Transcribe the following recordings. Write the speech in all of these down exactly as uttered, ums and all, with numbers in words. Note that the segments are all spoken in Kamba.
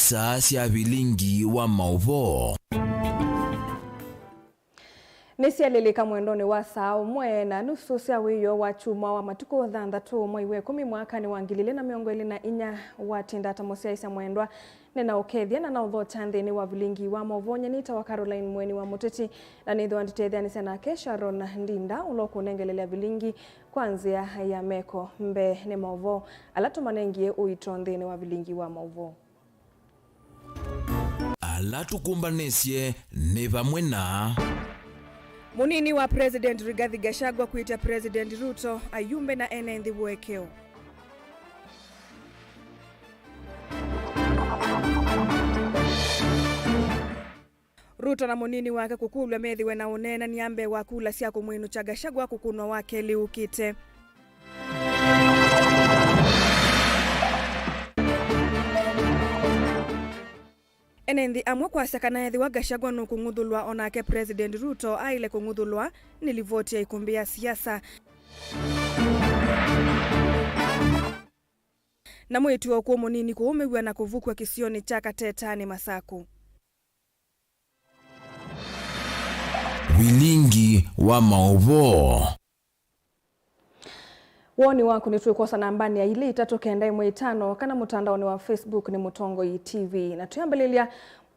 Taa sya vilingi wa maũvoo. Nĩsyalĩlĩka mwendonĩ wa saa ũmwe na nusu sya wĩoo wa kyumwa wa matukũ thanthatũ mwai wa ĩkũmi mwakanĩ wa ngili ilĩ na mĩongo ĩlĩ na inya. Watinda ata mũsyaĩĩsya mwendwa? Nĩnaũkethya na naũthokya nthĩnĩ wa vilingi wa maũvoo. Nyie nĩtawa Caroline Mweni wa Mũteti, na nĩthĩwa nditetheanĩsya nake Sharon Ndinda ũla ũkũnengelelya vilingi kwa nzĩa ya meko. Mbee nĩ maũvoo ala tũmanengie ũito nthĩnĩ wa vilingi wa maũvoo. Ala tũkũmbanĩsye nĩ vamwe na. Mũnini wa President Rigathi Gachagua kwĩtya President Ruto, ayumbe na ene nthĩ ũekeo. Ruto na mũnini wake kũkũlw'a methĩwe na ũneenany'a mbee wa kula sya kũmwĩnũkya Gachagua kũkũnwa wa kelĩ ũkĩte. Ene nthĩ amwe kwasya kana ethĩwa Gachagua nũkũng'uthũlwa, o nake President Ruto aĩle kũng'uthũlwa nĩ livoti ya ikumbĩ ya siasa. Na mwĩĩtu wa ũkũũ mũnini kũũmĩw'a na kũvukw'a kĩsionĩ kya Katetanĩ, Masakũ. Vilingi wa maũvoo. Woni waku nĩtwĩkwosa nambanĩ ya ilĩ itatũ kenda ĩmwe itano kana mũtandaonĩ wa Facebook nĩ Mũtongoi T V. Na twĩambĩlĩlya,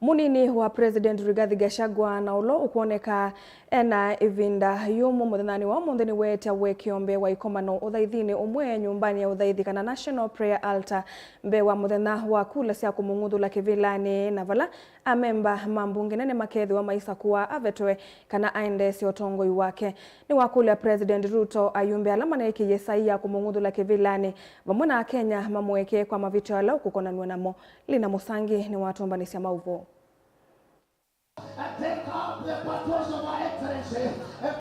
mũnini wa President Rigathi Gachagua, na ũla ũkwoneka ena ĩvinda yũmũ mũthenyanĩ wa ũmũnthĩ, nĩweetya ũekeo mbee wa ĩkomano ũthaithinĩ ũmwe nyũmbanĩ ya ũthaithi kana National Prayer Altar mbee wa mũthenya wa kula sya kũmũng'uthũla kĩvĩlanĩ, na vala amemba ma mbunge nene makethĩwa maisakũa avetwe kana aendeesye ũtongoi wake. Nĩwakũlya President Ruto ayumbe ala maneekĩie saii ya kũmũng'uthũla kĩvĩlanĩ vamwe na Akenya mamũekee kwa mavĩtyo ala ũkũkonanw'a namo. Lina Mũsangi nĩwatũmbanĩsya maũvoo.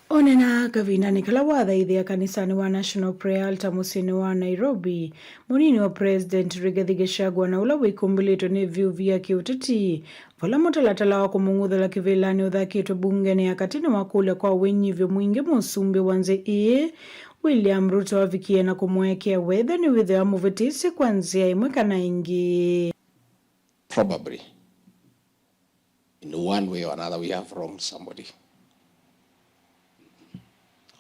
Ũneena kavindanĩ kala wathaithĩa kanisanĩ wa National Prayer Altar mũsyĩnĩ wa Nairobi, mũnini wa President Rigathi Gachagua na ũla wĩkumbĩlĩtwe nĩ vyuvi ya kĩũteti, vala mũtalatala wa kũmũng'uthũla kĩvĩlanĩ ũthakĩtwe mbungenĩ ya katĩ nĩwakũlya kwa wĩnyivyo mwingĩ mũsumbĩ wa nthĩ ĩĩ, William Ruto, avikie na kũmũekea wethe nĩwĩthĩwa amũvĩtĩsye kwa nzĩa ĩmwe kana ĩngĩ. Probably, in one way or another, we have wronged somebody.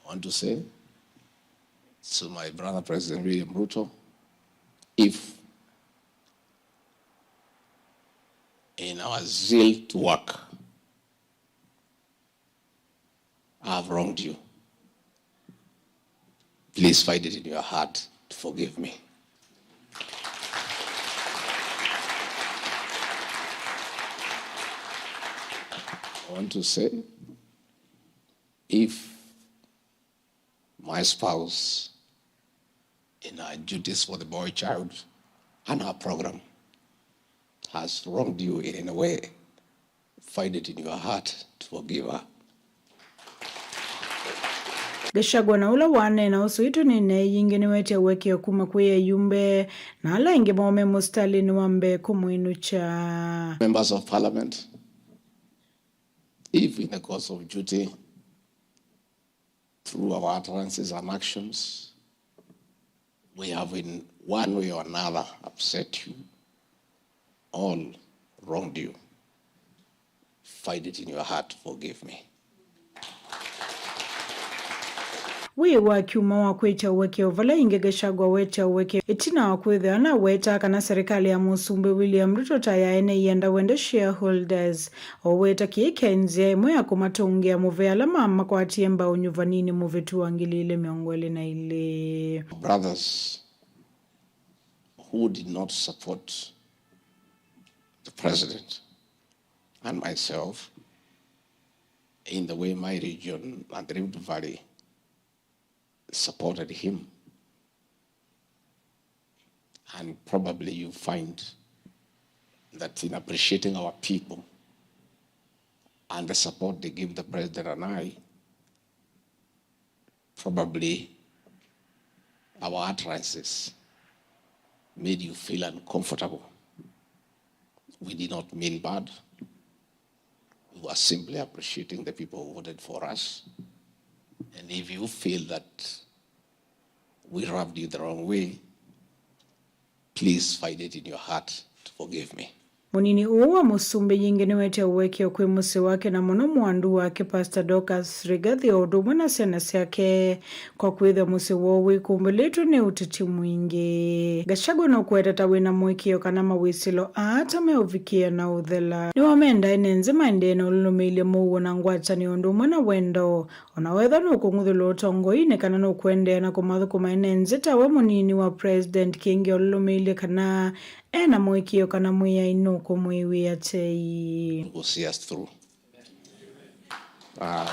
I want to say to my brother, President William Ruto, if in our zeal to work, I have wronged you, please find it in your heart to forgive me. I want to say, if my spouse, in her duties for the boy child and her program, has wronged you in any way, find it in your heart to forgive her. Gachagua, na ũla waneena ũsu ĩtũ nĩ naĩ yingĩ, nĩwetie ũekeo kuma kwĩ ayumbe na ala angĩ moo me mũsitalĩnĩ wa mbee kũmwĩnũkya. Members of Parliament, if in the course of duty, through our utterances and actions, we have in one way or another upset you, all wronged you, find it in your heart to forgive me. Wĩĩ wa kyumwa wa kwĩtya ũekeo vala ĩngĩ Gachagua wetya ũekeo ĩtina wa kwĩthĩwa na weta kana serikali ya Mũsumbĩ William Ruto ta yaene ienda wende shareholders. Oweta kĩĩ kyaĩ nzĩa ĩmwe ya kũmatũngĩa mũvea ala mamakwatie mbau nyuvaninĩ mũvĩtu wa ngili ilĩ mĩongo ĩlĩ na ilĩ. Brothers who did not support the president and myself in the way my region and the Rift Valley supported him. And probably you find that in appreciating our people and the support they give the president and I, probably our utterances made you feel uncomfortable. We did not mean bad. We were simply appreciating the people who voted for us. And if you feel that we rubbed you the wrong way, please find it in your heart to forgive me. Mũnini ũũ wa mũsumbĩ yĩngĩ nĩwetie ũekeo kwĩ mũsyĩ wake na mũno mwandu wake Pastor Dorcas Rigathi o ũndũ ũmwe na syana syake, kwa kwĩthĩa mũsyĩ woo wĩkumbĩlĩtwe nĩ ũteti mwingĩ. Gachagua nũkũweta ta wĩna mũĩkĩĩo kana mawĩsĩlo aa ta meũvikĩĩa na ũthela. Nĩwamenda ene nthĩ maendee na ũlũlũmĩĩlye mũuo na ngwatanĩo ũndũ ũmwe na wendo, o na wethwa nũkũng'uthũlwa ũtongoinĩ kana nũkũendeea na kũmathũkũma ene nthĩ ta we mũnini wa President. Kĩngĩ ũlũlũmĩĩlye kana e na mũĩkĩĩo kana Mwĩai nũkũmwĩw'ĩa tei. Will see us through. I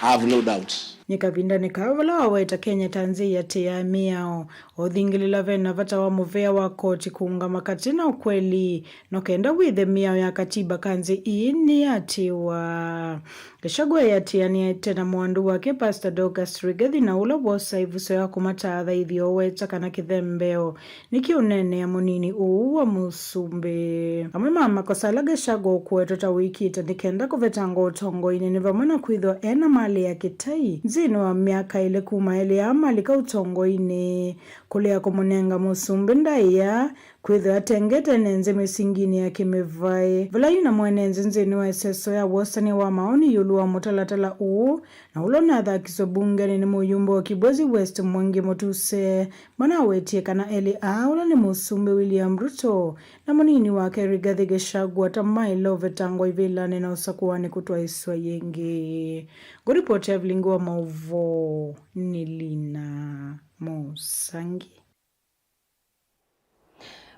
have no doubt. Nĩ kavindanĩ kaa vala waweta Kenya ta nthĩ ĩatĩĩaa mĩao, ũthingĩlĩla ve na vata wa mũvea wa koti kũũngama katĩ na ũkweli, no kenda wĩthĩe mĩao ya katiba ka nthĩ ii nĩyatĩĩwa. Gachagua eatĩanĩte na mwandu wake Pastor Dorcas Rigathi na ũla wosa ĩvuso ya kũmataatha ithyĩ oweta kana kĩthembeo nĩkĩũneenea mũnini ũũ wa mũsumbĩ. Amwe ma makosa ala Gachagua ũkũetwa ta wĩkĩte nĩ kenda kũvetangwa ũtongoinĩ nĩ vamwe na kwĩthĩwa e na malĩ ya kĩtai nthĩnĩ wa myaka ĩlĩ kuma elĩ aa malika ũtongoinĩ, kũlea kũmũnenga mũsumbĩ ndaĩa, kwĩthĩwa atengete ene nthĩ mĩsinginĩ ya kĩmĩvaĩ. Vala yu na mwene nthĩ nthĩnĩ wa ĩseso ya wosany'a wa maoni ĩũlũ wa mũtalatala ũũ, na ũla ũnathakiswe mbungenĩ nĩ mũyumbe wa Kibwezi West Mwangi Mutuse, manawetie kana elĩ aa, ũla nĩ Mũsumbĩ William Ruto na mũnini wake Rigathi Gachagua, ta maĩle ũvetangwa ivĩlanĩ na ũsakũanĩ kũtwaĩswa yĩngĩ. Ngũripoti Evelyn Ngũa, maũvoo nĩ Lina Mũsangi.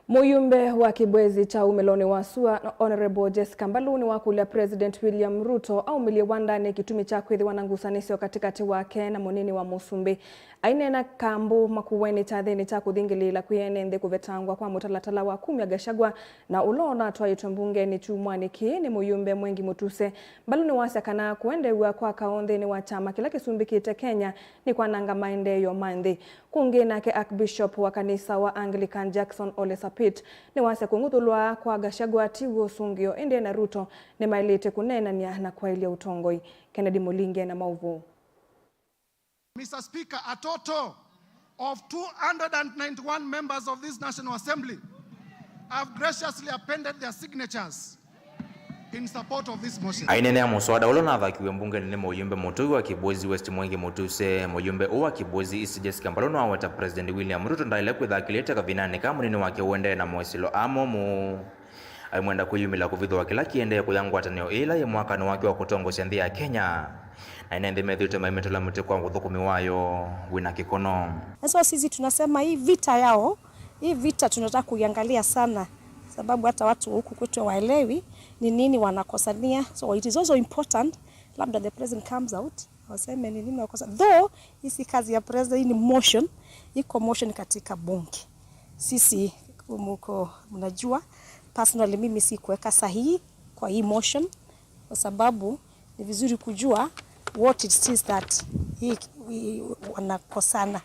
Mũyumbe wa Kibwezi kya umĩlonĩ wa sua, Honorable Jessica Mbalu, nĩwakũlya President William Ruto aumĩlye wandanĩ kĩtumi kya kwĩthĩwa na ngusanĩsyo katĩkatĩ wake na mũnini wa mũsumbĩ. Aineena Kambu Makueni kyathĩnĩ kya kũthingĩlĩĩla kwĩ ene nthĩ kũvetangwa kwa mũtalatala wa kumya Gachagua na ũla ũnatwaĩtwe mbungenĩ kyumwanĩ kĩĩ nĩ mũyumbe Mwengi Mutuse, Mbalu nĩwasya kana kũendeew'a kwa kaũ nthĩnĩ wa kyama kĩla kĩsumbĩkĩte Kenya nĩ kwananga maendeeo ma nthĩ. Kũngĩ nake Archbishop wa kanisa wa Anglican Jackson Ole Sapit nĩwasya kũng'uthũlwa kwa Gachagua ti w'o ũsũngĩo, ĩndĩ e na Ruto nĩmaĩlĩte kũneenany'a na kwaĩlya ũtongoi. Kennedy Mũlingi ena maũvoo. Mister Speaker, a total of two hundred and ninety-one members of this National Assembly have graciously appended their signatures in support of this motion. Aineenea mũswada ũla ũnathakiwe mbungenĩ nĩ mũyumbe mũtũi wa Kibwezi West Mwengi Mutuse, mũyumbe ũũ wa Kibwezi East Jessica Mbalu nĩwaweta President William Ruto ndaĩle kwĩthakĩlĩte kavindanĩ ka mũnini wake ũendee na mawĩsĩlo aa momũ. Aimwenda kwĩyumĩla kũvithũa kĩla kĩendee kũya ngwatanĩo ĩla yĩ mwakanĩ wake wa kũtongosya nthĩ ya Kenya, na ene nthĩ methĩĩtwe maimĩtũla mũtĩ kwa ũthũkũmi wayo wĩna kĩkono. And so sisi tunasema hii vita yao, hii vita tunataka kuiangalia sana, sababu hata watu wa huku kwetu hawaelewi ni nini wanakosania. So it is also important, labda the president comes out, waseme ni nini wakosa. Though hii si kazi ya president, hii ni motion, iko motion katika bunge. Sisi, mko mnajua, personally mimi sikuweka sahihi kwa hii motion, kwa sababu ni vizuri kujua what it is that hii, hii wanakosana,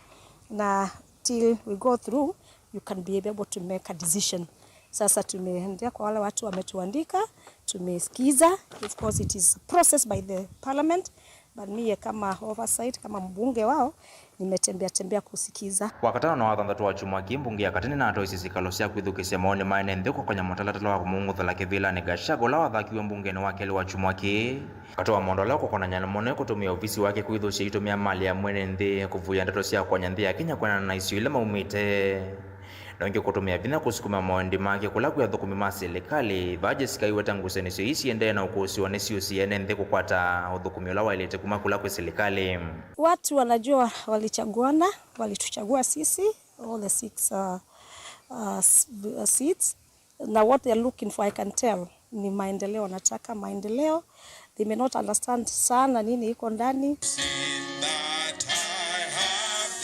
na till we go through, you can be able to make a decision. Sasa tumeendea kwa wale watu wametuandika, tumesikiza. Of course, it is processed by the parliament, but mie kama oversight, kama mbunge wao, nimetembea tembea kusikiza. Wakatano na wathanthatũ wa kyumwa kĩĩ, mbunge ya katĩ nĩnatwaisye syĩkalo sya kwĩthukĩĩsya maoni ma ene nthĩ kũkonya mũtalatala wa kũmũng'uthũla kĩvĩlanĩ Gachagua, ũla wathakiwe mbungenĩ wa kelĩ wa kyumwa kĩĩ. Katĩ wa maũndũ ala ũkũkonany'a namo nĩ kũtũmĩa ovisi wake kwĩthũsya itũmĩa malĩ ya mwene nthĩ, kũvuĩa ndeto sya kũany'a nthĩ ya Kenya kwendana na isio ila maumĩte. Na ũngĩ kũtũmĩa vinya kũsukuma mawendi make kũla kwĩ athũkũmi ma silikalĩ. Vaa Jessica aiweta ngusanĩsyo ii siendee na ũkũsĩwa nĩ syũsi ene nthĩ kũkwata ũthũkũmi ũla waĩlĩte kuma kũla kwĩ silikalĩ. Watu wanajua walichaguana, walituchagua sisi, all the six, uh, uh, s-, uh, seats. Na what they are looking for, I can tell, ni maendeleo, wanataka maendeleo. They may not understand sana nini iko ndani.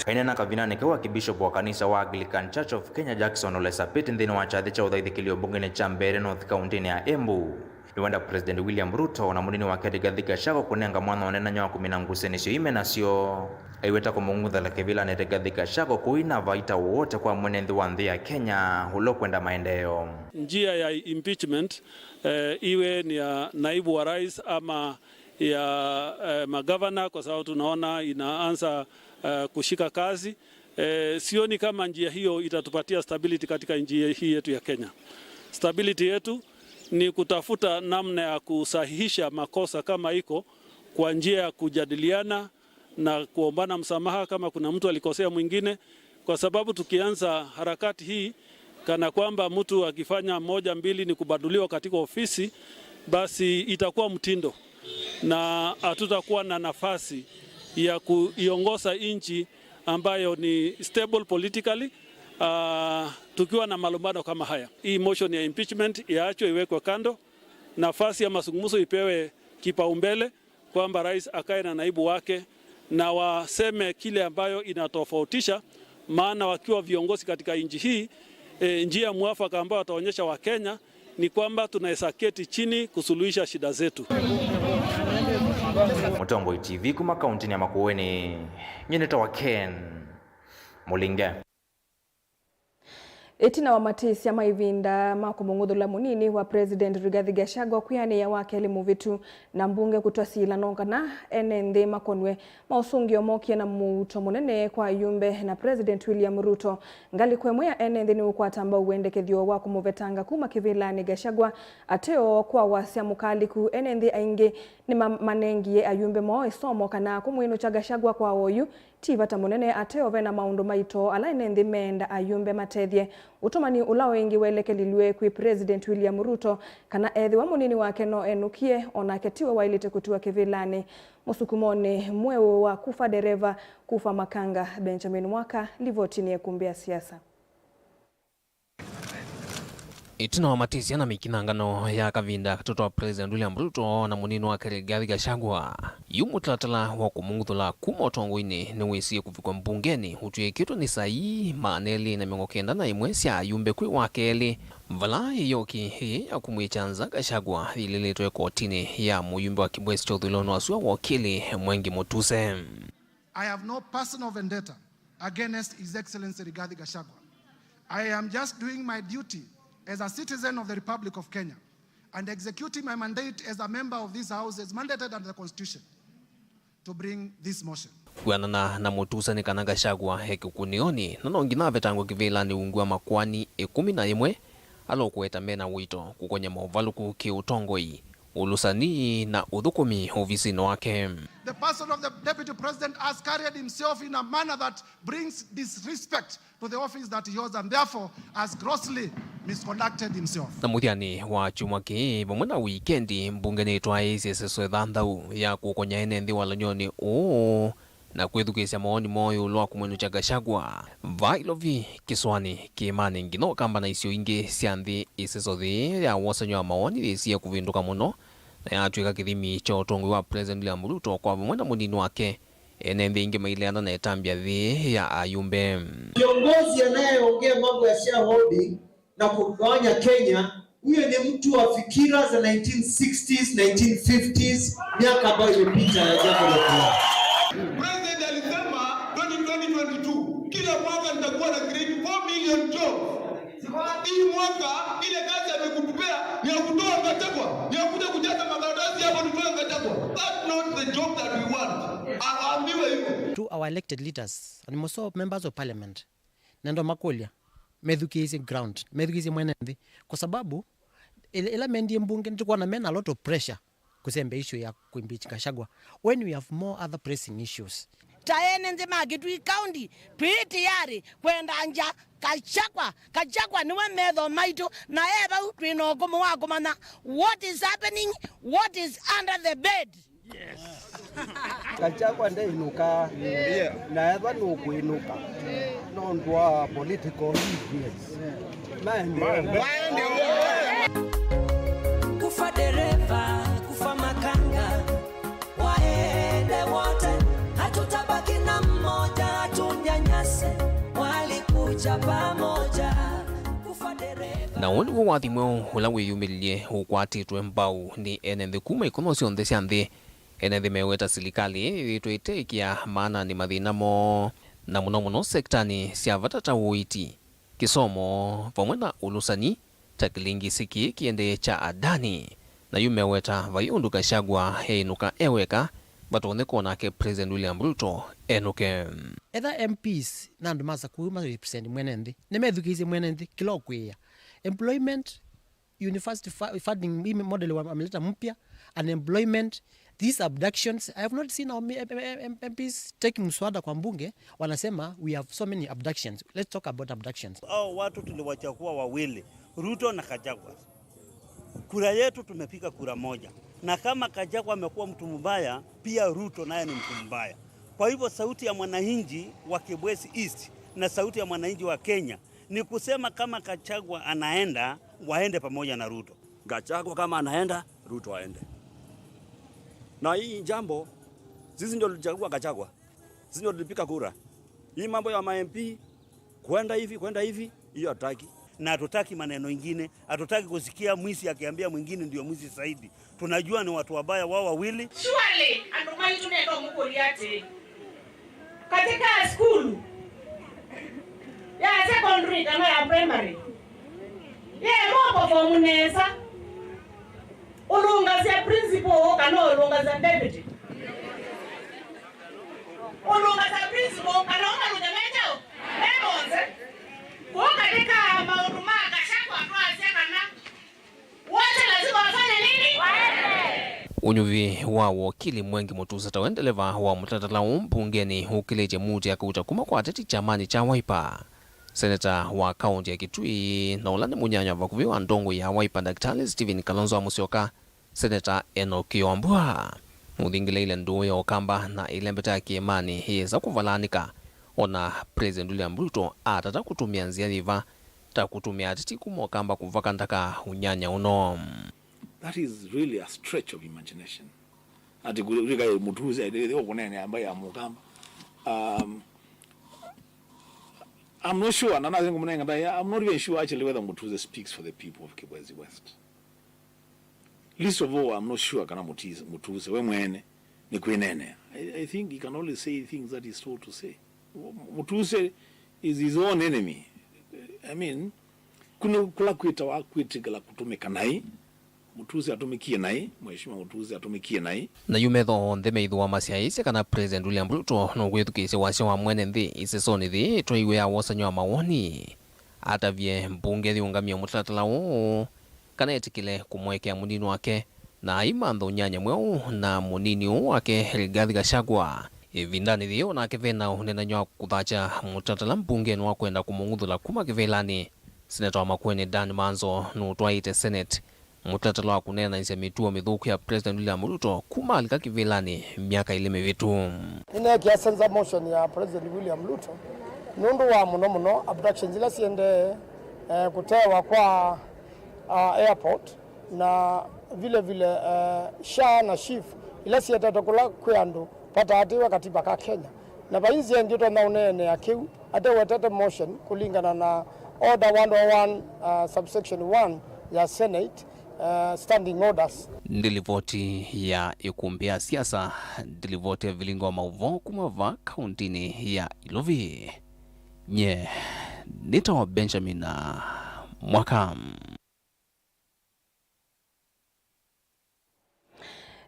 Kainena kavindanĩ kau, Archbishop wa kanisa wa Anglican Church of Kenya, Jackson Ole Sapit, nthĩnĩ wa kyathĩ kya ũthaithĩkĩlyo mbungenĩ kya Mbeere North kaũntĩnĩ ya Embu, nĩwenda President William Ruto na mũnini wake Rigathi Gachagua kũnenga mwanya ũneenany'a wa kũmina ngusanĩsyo ii me nasyo. Aiweta kũmũng'uthũla kĩvĩlanĩ Rigathi Gachagua kũina vaita wowote kwa mwene nthĩ wa nthĩ ya Kenya ũla ũkwenda maendeeo. Njia ya impeachment, eh, iwe ni ya naibu wa rais ama ya, eh, magavana, kwa sababu tunaona inaanza, eh, kushika kasi. Eh, sioni kama njia hiyo itatupatia stability katika nchi hii yetu ya Kenya. Stability yetu ni kutafuta namna ya kusahihisha makosa kama iko kwa njia ya kujadiliana na kuombana msamaha kama kuna mtu alikosea mwingine, kwa sababu tukianza harakati hii kana kwamba mtu akifanya moja mbili ni kubanduliwa katika ofisi, basi itakuwa mtindo na hatutakuwa na nafasi ya kuiongoza nchi ambayo ni stable politically, ah, tukiwa na malumbano kama haya. Hii motion ya impeachment iachwe, iwekwe kando, nafasi ya mazungumzo ipewe kipaumbele, kwamba rais akae na naibu wake na waseme kile ambayo inatofautisha, maana wakiwa viongozi katika nchi hii, e, njia mwafaka ambayo wataonyesha Wakenya ni kwamba tunaweza keti chini kusuluhisha shida zetu. Mũtomboi T V kuma kaunti ya Makueni, nyie nĩtawa Ken Mũlinge. Ĩtina wa matĩsya ma ĩvinda ma kũmũng'uthũla mũnini wa President Rigathi Gachagua kwĩanĩĩa wa kelĩ mũvĩtu na mbunge kũtw'a sila, no kana ene nthĩ makonw'e maũsũngĩo mokie na mũuto mũnene kwa ayumbe na President William Ruto. Ngalĩko ĩmwe ya ene nthĩ nĩũkwata mbau wendekethyo wa kũmũvetanga kuma kĩvĩlanĩ Gachagua ateo kwa wasya mũkalĩku. Ene nthĩ aingĩ nĩmamanengie ayumbe moo ĩsomo kana kũmwĩnũkya Gachagua kwa oyu ti vata mũnene ateo ve na maũndũ maito ala ene nthĩ meenda ayumbe matethye. Ũtũmani ũla ũingĩ welekelilw'e kwĩ President William Ruto kana ethĩwa mũnini wake no enũkie, o nake tiwe waĩlĩte kũtiwa kĩvĩlanĩ. Mũsukumonĩ mweũ wa kufa dereva, kufa makanga, Benjamin Mwaka, livoti nĩ ĩkumbĩ ya siasa. Ĩtina wa matĩsya na mĩkinangano ya kavinda katĩ wa President William Ruto na mũnini wake Rigathi Gachagua, yu mũtalatala wa kũmũng'uthũla kuma ũtongoinĩ nĩwĩsie kũvikwa mbungenĩ ũtw'ĩkĩtwe nĩ saii maana elĩ na mĩongo kenda na ĩmwe sya ayumbe kwĩ wa kelĩ, vala ĩyoki ĩĩ ya kũmwĩkya nza Gachagua yĩlĩlĩtwe kotinĩ ya mũyumbe wa Kibwezi kya ũthũĩlonĩ wa sua wa ũkili Mwengi Mutuse. I have no personal vendetta against His Excellency Rigathi Gachagua. I am just doing my duty as a citizen of the Republic of Kenya and executing my mandate as a member of this House as mandated under the Constitution to bring this motion. Kwĩanana na Mutuse nĩ kana Gachagua e kĩkunĩonĩ na no nginya avetangwe kĩvĩlanĩ ungu wa makoani ĩkũmi na ĩmwe ala ũkũweta me na ũito kũkony'a maũvalũku kĩ-ũtongoi, ũlũsani na ũthũkũmi ovisinĩ wake. The person of the Deputy President has carried himself in a manner that brings disrespect to the office that he holds and therefore has grossly misconducted himself. Na mũthyanĩ wa kyumwa kĩĩ vamwe na wikendi, mbunge nĩtwaĩĩsye ĩseso ĩthanthau ya kũkonya ene nthĩ walany'onĩ ũũ na kwĩthukĩĩsya mawoni moo ĩũlũ wa kũmwĩnũkya Gachagua. Vaa Ilovi, kĩsũanĩ, kĩĩmanĩ, nginya Ũkamba na isio ingĩ sya nthĩ, ĩseso yĩĩ ya wosany'o wa mawoni yĩsie kũvĩndũka mũno na yatw'ĩka kĩthimi kya ũtongoi wa President William Ruto kwa vamwe na mũnini wake. Ene nthĩ aingĩ maileana na ĩtambya yĩĩ ya ayumbe. Kiongozi anayeongea mambo ya shareholding na kugawanya Kenya, huyo ni mtu wa fikira za nineteen sixties, nineteen fifties, miaka ambayo imepita ya jambo la kulala. President alisema twenty twenty, twenty-two, kila mwaka nitakuwa na create four million jobs. Hii mwaka ile kazi amekutupea ni ya kutoa Gachagua, ni ya kuja kujaza makaratasi hapo tutoe Gachagua. That's not the job that we want. Aambiwe hivyo. To our elected leaders and most members of parliament, nendo makũlya methukĩĩsye ground, methukĩĩsye mwene nthĩ, kwa sababu ĩla, ĩla mendie mbunge nĩtũkwona mena a lot of pressure kũsembe issue ya kũimpeach Gachagua when we have more other pressing issues. Ta ene nthĩ ma Kitui County, twĩ tayari kwenda nja Gachagua. Gachagua nĩwe metho maitũ, na e vau twĩ na ũkũmũ wa kũmanya what is happening, what is under the bed. Gachagua ndeinũka. Yeah. Na ethwa nũkwĩnũka nũndũ wa political reasons, maende. Kufa dereva, kufa makanga, waende wote, hatutabaki na mmoja, hatunyanyase, walikuja pamoja. Kufa dereva. Na ũũ nĩw'o wathi mweũ ũla wĩyumĩlilye ũkwatĩtwe mbau nĩ ene nthĩ kuma ikono syonthe sya nthĩ. Ene nthĩ meweta silikalĩ ĩĩ yĩthĩĩtwe ĩteĩkĩa maananĩ mathĩna moo, na mũno mũno sektanĩ sya vata ta ũiiti, kĩsomo, vamwe na ũlũsani, ta kĩlingisi kĩĩ kĩendee kya Adani. Na yu meweta vai ũndũ Gachagua eĩnũka e weka, vatonyeka onake President William Ruto enũke. Etha M Ps na andũ ma Sakũyũ ma represent mwene nthĩ nĩmethukĩĩsye mwene nthĩ kĩla ũkwĩĩa. Employment, university fu-, funding, hii model wa-, ameleta mpya, unemployment, these abductions. I have not seen our M-, M-, M-, M Ps taking mswada kwa mbunge, wanasema we have so many abductions. Let's talk about abductions. Hao watu tuliwachagua wawili, Ruto na Gachagua. Kura yetu tumepiga kura moja. Na kama Gachagua amekuwa mtu mbaya, pia Ruto naye ni mtu mbaya. Kwa hivyo sauti ya mwananchi wa Kibwezi East na sauti ya mwananchi wa Kenya ni kusema kama Gachagua anaenda, waende pamoja na Ruto. Gachagua kama anaenda, Ruto aende. Na hii jambo, sisi ndio tulichagua Gachagua. Sisi ndio tulipiga kura. Hii mambo ya ma M P, kwenda hivi, kwenda hivi, hiyo hatutaki. Na hatutaki maneno ingine, hatutaki kusikia mwizi akiambia mwingine ndio mwizi zaidi. Tunajua ni watu wabaya wao wawili. Surely, andũ maitũ nĩ andũ mũkũlya atĩ, katika school ya secondary kana ya primary, ye moko form nesa, ũlũngasya principal kana ũlũngasya deputy? Ũlũngasya principal kana ũmalũnge me kyaũ? Me onthe. Kũu katika maũndũ ma Gachagua twasya kana wote lazima wafanye nini? Ũnyuvi wa wakili Mwengi Mũtuse ta we ndeleva wa mũtatala ũũ mbungenĩ ũkĩlĩtye muti akauta kuma kwa ateti kyamanĩ kya Wiper. Seneta wa kaũntĩ ya Kitui na ũla nĩ mũnyanya vakuvĩ wa ndongoi ya Wiper, Daktari Stephen Kalonzo Musyoka, Seneta Enock Wambua, nũthingĩlĩĩile ndũũ ya Ũkamba na ĩlembeta ya kĩĩmanĩ ĩyĩsa kũvalanĩka, ona President William Ruto atata kũtũmĩa nzĩa yĩva ta kũtũmĩa ateti kuma Ũkamba kũvaka ndaka ũnyanya ũno. That is really a stretch of imagination. Ati kũlika Mũtuse, ĩthĩwa kũneenea mbaĩ ya Mũkamba. Um, I'm not sure, na nathi ngũmũnenga ndaĩa, I'm not even sure actually whether Mũtuse speaks for the people of Kibwezi West. Least of all, I'm not sure kana Mũtise, Mũtuse we mwene nĩ kwĩneenea. I, I think he can only say things that he's told to say. Mũtuse is his own enemy. I mean, kuna kula kwĩtawa kwĩtĩkĩla kũtũmĩka naĩ. Mũtuse atũmĩkie naĩ, Mheshimiwa Mũtuse atũmĩkie naĩ. Na yu metho onthe meithũa masyaĩĩsye kana President William Ruto nũkwĩthukĩĩsya wasya wa mwene nthĩ ĩsesonĩ yĩĩ twaiwe ya wosany'a wa mawoni. Atavye mbunge yĩũngamye mũtalatala ũũ kana etĩkĩle kũmũekea mũnini wake, na aimantha ũnyanya mweũ na mũnini ũũ wake Rigathi Gachagua. Ĩvindanĩ yĩĩ onake ve na ũneenany'a wa kũthakya mũtalatala mbungenĩ wa kwenda kũmũng'uthũla kuma kĩvĩlanĩ. Seneta wa Makueni Dan Manzo nũtwaĩte Senate mũtalatala wa kũneenanĩsya mĩtuo mĩthũku ya President William Ruto kuma alika kĩvĩlanĩ myaka ĩlĩ mĩvĩtu. Nĩneekia censure motion ya President William Ruto nũndũ wa mũno mũno abductions ila siendee, eh, kũtewa kwa, ah, airport na vile vile, eh, SHA na SHIF ila sietete kũla kwĩ andũ vataatĩwe katiba ka Kenya. Na vai nzĩa ĩngĩ ũtonya ũneenea kĩu atewetete motion kũlingana na order one oh one, uh, subsection one ya Senate, uh, standing orders. Nĩ livoti ya ĩkumbĩ ya siasa, nĩ livoti ya vilingo wa maũvoo kuma va kauntinĩ ya Ilovi. Nye nĩtawa Benjamin Mwaka.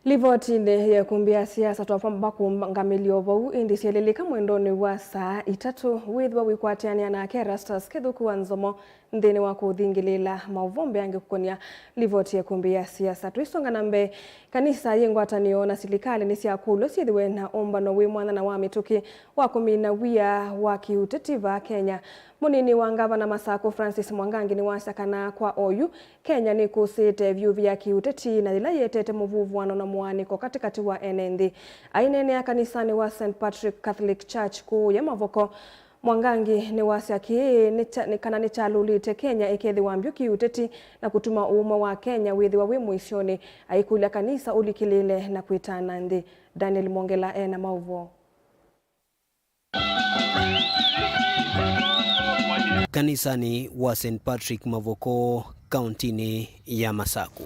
Livotinĩ ya ĩkumbĩ ya siasa, twakwamba kũngamĩlya o vau, ĩndĩ syelelĩka mwendonĩ wa saa itatũ, wĩthĩwa wĩkwatĩanĩa nake Erastus Kĩthũku wa Nzomo nthĩnĩ wa kũthingĩlĩĩla maũvoo mbeange kũkony'a livoti ya ĩkumbĩ ya siasa. Tũisonga na mbee, kanisa yĩ ngwatanĩo na silikalĩ nĩsyakũlw'a syĩthĩwe na ũmbano wĩ mwanya na wa mĩtũkĩ wa kũmina wia wa kĩũteti vaa Kenya. Mũnini wa ngavana Masakũ Francis Mwangangi nĩwasya kana kwa oyu, Kenya nĩkũsĩĩte vyũvĩ ya kĩũteti na yĩla yĩetete mũvuvũano na mũaanĩko katĩkatĩ wa ene nthĩ. Aineenea kanisanĩ wa Saint Patrick Catholic Church kũũya Mavoko, Mwangangi nĩwasya kĩĩ nĩ kya-, nĩ kana nĩkyalũlĩte Kenya ĩkethĩwa mbyũ kĩũteti na kũtuma ũũmwe wa Kenya wĩthĩwa wĩ mũisyonĩ, aikũlya kanisa ũlikĩlĩĩle na kwĩtana nthĩ. Daniel Mwongela e na maũvoo. Kanisanĩ wa Saint Patrick Mavoko, kauntinĩ ya Masakũ.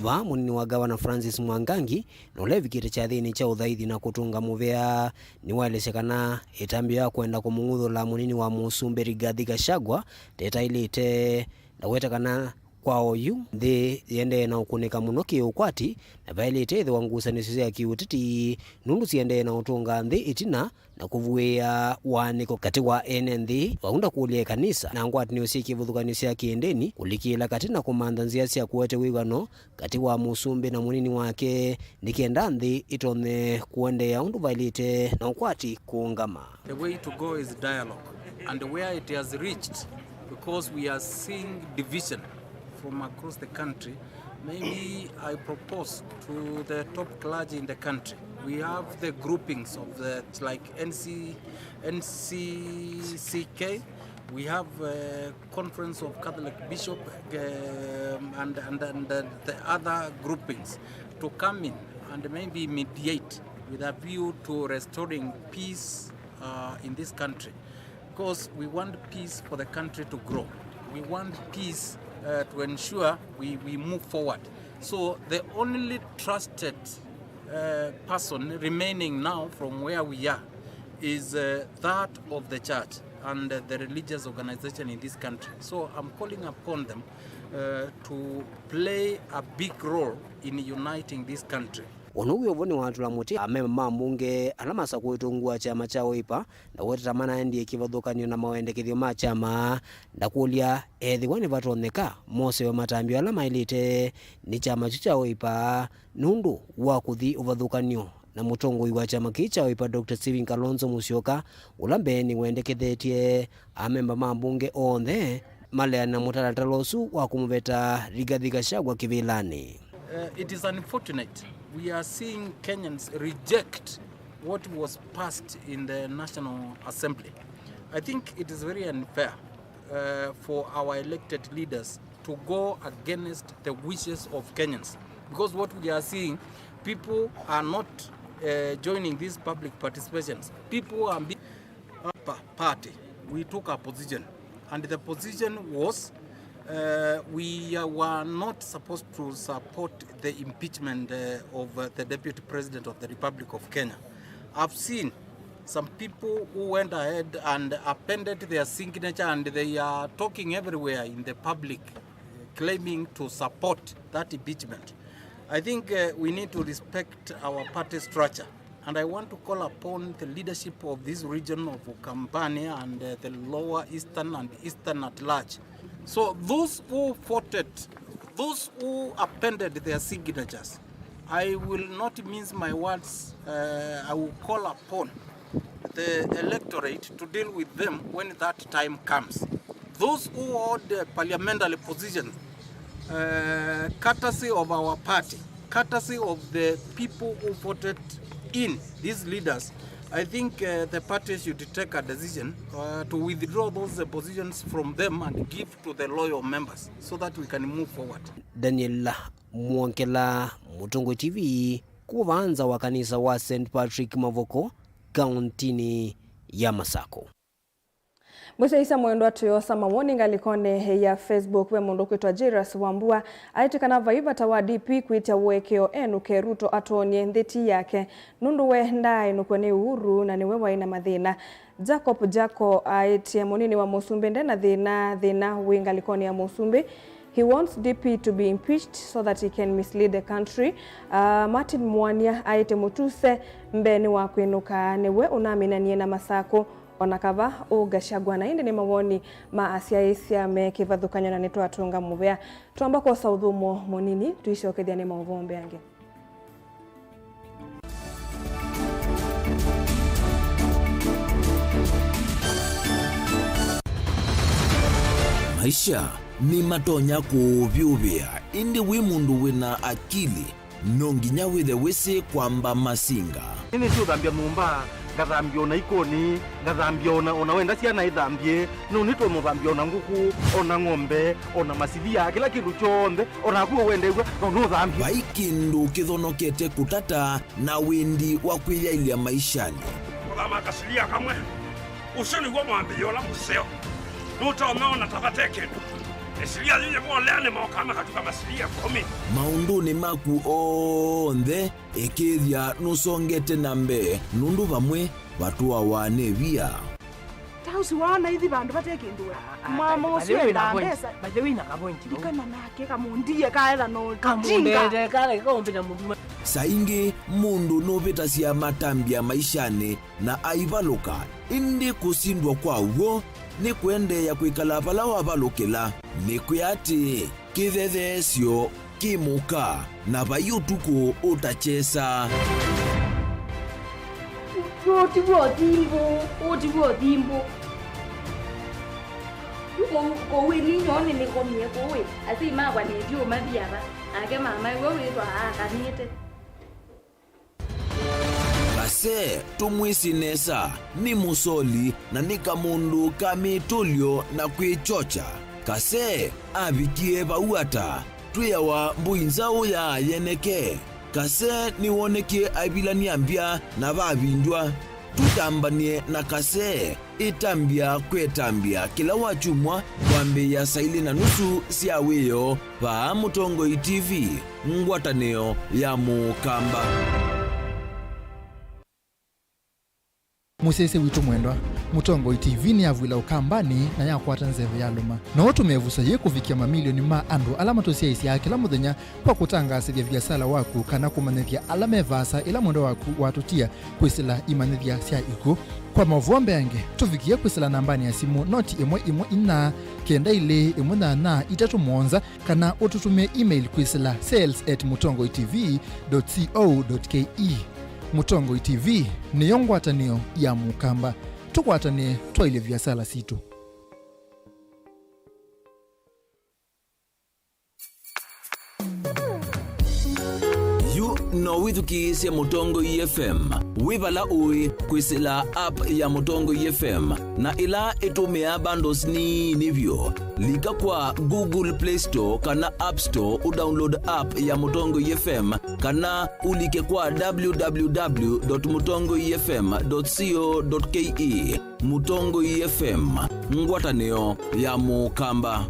Vaa mũnini wa ngavana Francis Mwangangi, na ũla evikĩte kyathĩnĩ kya ũthaithi na kũtũnga mũvea, nĩwaelesya kana ĩtambya ya kwenda kũmũng'uthũla mũnini wa mũsumbĩ Rigathi Gachagua ndetaĩlĩte, na weta kana Kwa oyu, nthĩ yĩendee na ũkũnĩka mũno kĩ-ũkwati, na vaĩlĩte ĩthĩwa ngusanĩsyo sya kĩ-ũteti nũndũ siendee na ũtũnga nthĩ ĩtina na kũvuĩĩa waanĩko katĩ wa ene nthĩ, vau ndakũlya ĩkanisa na ngwatanĩo syĩ kĩvathũkany'o sya kĩ-ndĩni kũlikĩĩla katĩ na kũmantha nzĩa sya kũete wĩw'ano katĩ wa mũsumbĩ na mũnini wake, nĩ kenda nthĩ ĩtonye kũendeea ũndũ vaĩlĩte na ũkwati kũũngama. The way to go is dialogue, and where it has reached, because we are seeing division from across the country, maybe I propose to the top clergy in the country. We have the groupings of the, like, N C, N C C K. We have, uh, Conference of Catholic Bishop, um, and, and, and the, the other groupings to come in and maybe mediate with a view to restoring peace, uh, in this country. Because we want peace for the country to grow. We want peace, uh, to ensure we, we move forward. So the only trusted, uh, person remaining now from where we are is, uh, that of the church and, uh, the religious organization in this country. So I'm calling upon them, uh, to play a big role in uniting this country. Ũndũ wĩ ũvũ nĩwatũla mũtĩ amemba ma mbunge ala masakũĩtwe ungu wa kyama kya Wiper na weteta manaendie kĩvathũkany'o na mawendekethyo ma kyama. Ndakũlya ethĩwa nĩvatonyeka mosewe matambya ala maĩlĩte nĩ kyama kyu kya Wiper nũndũ wa kũthi ũvathũkany'o na mũtongoi wa kyama kĩĩ kya Wiper, Doctor Stephen Kalonzo Musyoka, ũla mbeenĩ wendekethetye amemba ma mbunge onthe maleana na mũtalatala ũsu wa kũmũveta Rigathi Gachagua kĩvĩlanĩ. Uh, it is unfortunate. We are seeing Kenyans reject what was passed in the National Assembly. I think it is very unfair, uh, for our elected leaders to go against the wishes of Kenyans. Because what we are seeing, people are not, uh, joining these public participations. People are being pa-, party. We took a position. And the position was, uh, we, uh, were not supposed to support the impeachment, uh, of, uh, the Deputy President of the Republic of Kenya. I've seen some people who went ahead and appended their signature, and they are talking everywhere in the public, uh, claiming to support that impeachment. I think, uh, we need to respect our party structure, and I want to call upon the leadership of this region of Ukambani and, uh, the Lower Eastern and Eastern at large. So those who voted, those who appended their signatures, I will not mince my words. Uh, I will call upon the electorate to deal with them when that time comes. Those who hold, uh, parliamentary position, uh, courtesy of our party, courtesy of the people who voted in these leaders, I think, uh, the party should take a decision, uh, to withdraw those, uh, positions from them and give to the loyal members so that we can move forward. Daniel Mwongela, Mũtongoi T V, kuma nza wa kanisa wa Saint Patrick Mavoko, kauntinĩ ya Masako. Mũsyaĩĩsya mwendwa, tũyosa mawoni ngalĩkonĩ ya Facebook. Ve mũndũ ũkwĩtwa Jairus Wambua aĩtye kana vai vata wa D P kwĩtya ũekeo enũke Ruto atonie nthĩ ti yake, nũndũ we ndaaĩnũkw'a nĩ Uhuru na nĩwe waĩ na mathĩna. Jacob Jako aĩtye mũnini wa mũsumbĩ nde na thĩna, thĩna wĩ ngalĩkonĩ ya mũsumbĩ. He wants D P to be impeached so that he can mislead the country. Uh, Martin Mwania aĩtye mũtuse mbee nĩ wa kwĩnũka, nĩwe ũnaminanie na Masakũ. Ona kava ũũ Gachagua, na ĩndĩ nĩ mawoni ma asyaĩĩsya me kĩvathũkany'o na nĩtwatũnga mũvea. Twamba kwosa ũthũmũo mũnini, tũisyokethya nĩ maũvoo mbeange. Maisha nĩmatonya kũũvyũvĩa, ĩndĩ wĩ mũndũ wĩna akili, no nginya wĩthe wĩsĩ kwamba masinga. Nĩnĩsĩ ũthambya nyũmba, ngathambya ona ikoni, ngathambya ona, ona wenda syana ithambye, no nĩtũmũthambya ona ngũkũ, ona ng'ombe, ona masilia, kĩla kĩndũ kyonthe, ona naku ũwendew'a, no nũthambye. Vai kĩndũ kĩthonokete kũtata na wĩndi wa kwĩyaĩlya maishanĩ. Kũthama kasilia kamwe. Ũsu nĩw'o mwambĩĩo ũla mũseo. Nũtonya ona ta vate kĩndũ. Ĩsilia yĩyĩ moleanĩ mokaa makatuka masilia ĩkũmi. Maũndũnĩ maku onthe, ĩkĩĩthya nũsongete na mbee, nũndũ vamwe vatũawa nĩ via. Ta Ũsu waona ithi vandũ vate kĩndũ we. Ah, ah, mama by the ũsu way, endaa na point, mbesa. By the way, na ka point, no? Ndikana nake kamũndie kaetha no. Kamũndete, kale, kaũmbĩta mũndũ. Saa ingĩ mũndũ nũvĩtasya matambya maishanĩ na aivalũka, ĩndĩ kũsindwa kwa w'o nĩ kũendeea kwĩkala vala wavalũkĩla. Nĩkwĩa atĩĩ, kĩthetheesyo kĩ mũka, na vai ũtukũ ũtakyesa. Ũũ ti w'o thimbũ, ũũ ti w'o thimbũ. Yu kũu, kũu ĩ ninyoo nĩnĩkomie kũu ĩ, asyai makwa nĩtyo mathi ava, nake mama ĩwe wĩthwa aakanĩte. Kase, tũmwĩsĩ nesa, nĩ mũsoli na nĩ kamũndũ ka mĩtũlyo na kwĩkyokya. Kase avikie vau ata? Twĩawa mbũi nzaũ ya yeneke. Kase nĩwonekie aivilany'a mbya na vavindw'a. Tũtambany'e na Kase. Ĩtambya kwĩ ĩtambya kĩla wakyumwa kwambĩĩa saa ilĩ na nusu sya wĩoo vaa Mũtongoi T V, ngwatanĩo ya Mũkamba. Mũsyaĩĩsya witũ mwendwa, Mũtongoi T V nĩyavw'ĩla Ũkambanĩ na yakwata nzeve yalũma. No ũtũme ĩvuso yĩĩ kũvikĩa mamilioni ma andũ ala matũsyaĩĩsyaa kĩla mũthenya kwa kũtangaasĩthya viasala waku kana kũmanyĩthya ala me vaasa ĩla mwendwa waku watũtia kwĩsĩla imanyĩthya sya ikw'ũ. Kwa maũvoo mbeange, tũvikĩe kwĩsĩla nambanĩ ya simũ noti ĩmwe ĩmwe inya kenda ilĩ ĩmwe nyanya itatũ mũonza, kana ũtũtũmĩe email kwĩsĩla sales at mũtongoi T V dot co dot K E. Mũtongoi T V nĩyo ngwatanĩo ya Mũkamba. Tũkwatanĩe twaĩlye viasala sitũ. Yu no wĩthukĩĩsye Mũtongoi F M wĩ vala ũĩ kwĩsĩla app ya Mũtongoi F M, na ĩla ĩtũmĩaa bundles nini vyũ. Lika kwa Google Play Store kana App Store ũdownload app ya Mũtongoi F M, kana ũlike kwa W W W dot mũtongoi F M dot co dot K E. Mũtongoi F M, ngwatanĩo ya Mũkamba.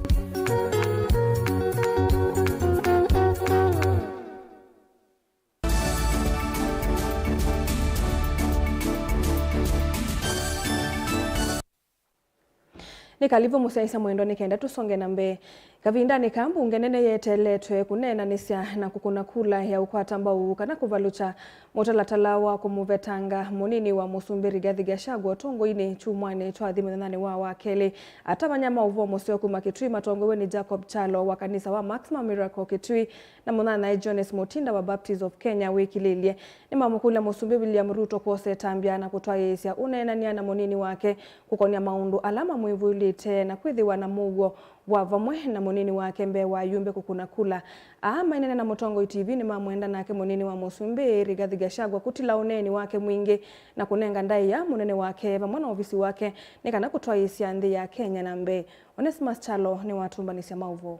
Nĩ kalivu mũsyaĩĩsya mwendwa nĩ kenda tũsonge na mbee. Kavindanĩ kaa mbunge nene yeteeletwe kũneenanĩsya na kũkũna kula ya ũkwata mbau kana kũvalũkya mũtalatala wa kũmũvetanga mũnini wa mũsumbĩ Rigathi Gachagua ũtongoinĩ kyumwanĩ twathi mũthenyanĩ wa Wakelĩ. Atavany'a ma ũvoo mũseo kuma Kitui matongoew'e nĩ Jacob Kyalo wa kanisa wa Maximum Miracle Kitui na mũnyanyae Jones Mutinda wa Baptist of Kenya wĩkilĩlye nĩmamũkũlya Mũsumbĩ William Ruto kwosa ĩtambya na kũtwaĩĩsya ũneenany'a na mũnini wake kũkonya maũndũ ala mamwĩvũĩlĩte na kwĩthĩwa na mũuo wa vamwe na mũnini wake mbee wa ayumbe kũkũna kula. Aa maineena na Mũtongoi T V nĩmamwenda nake mũnini wa mũsumbĩ Rigathi Gachagua kũtila ũneeni wake mwingĩ na kũnenga ndaĩa mũnene wake vamwe na ovisi wake nĩ kana kũtwaĩĩsya nthĩ ya Kenya na mbee. Onesmus Kyalo nĩwatũmbanĩsya maũvoo.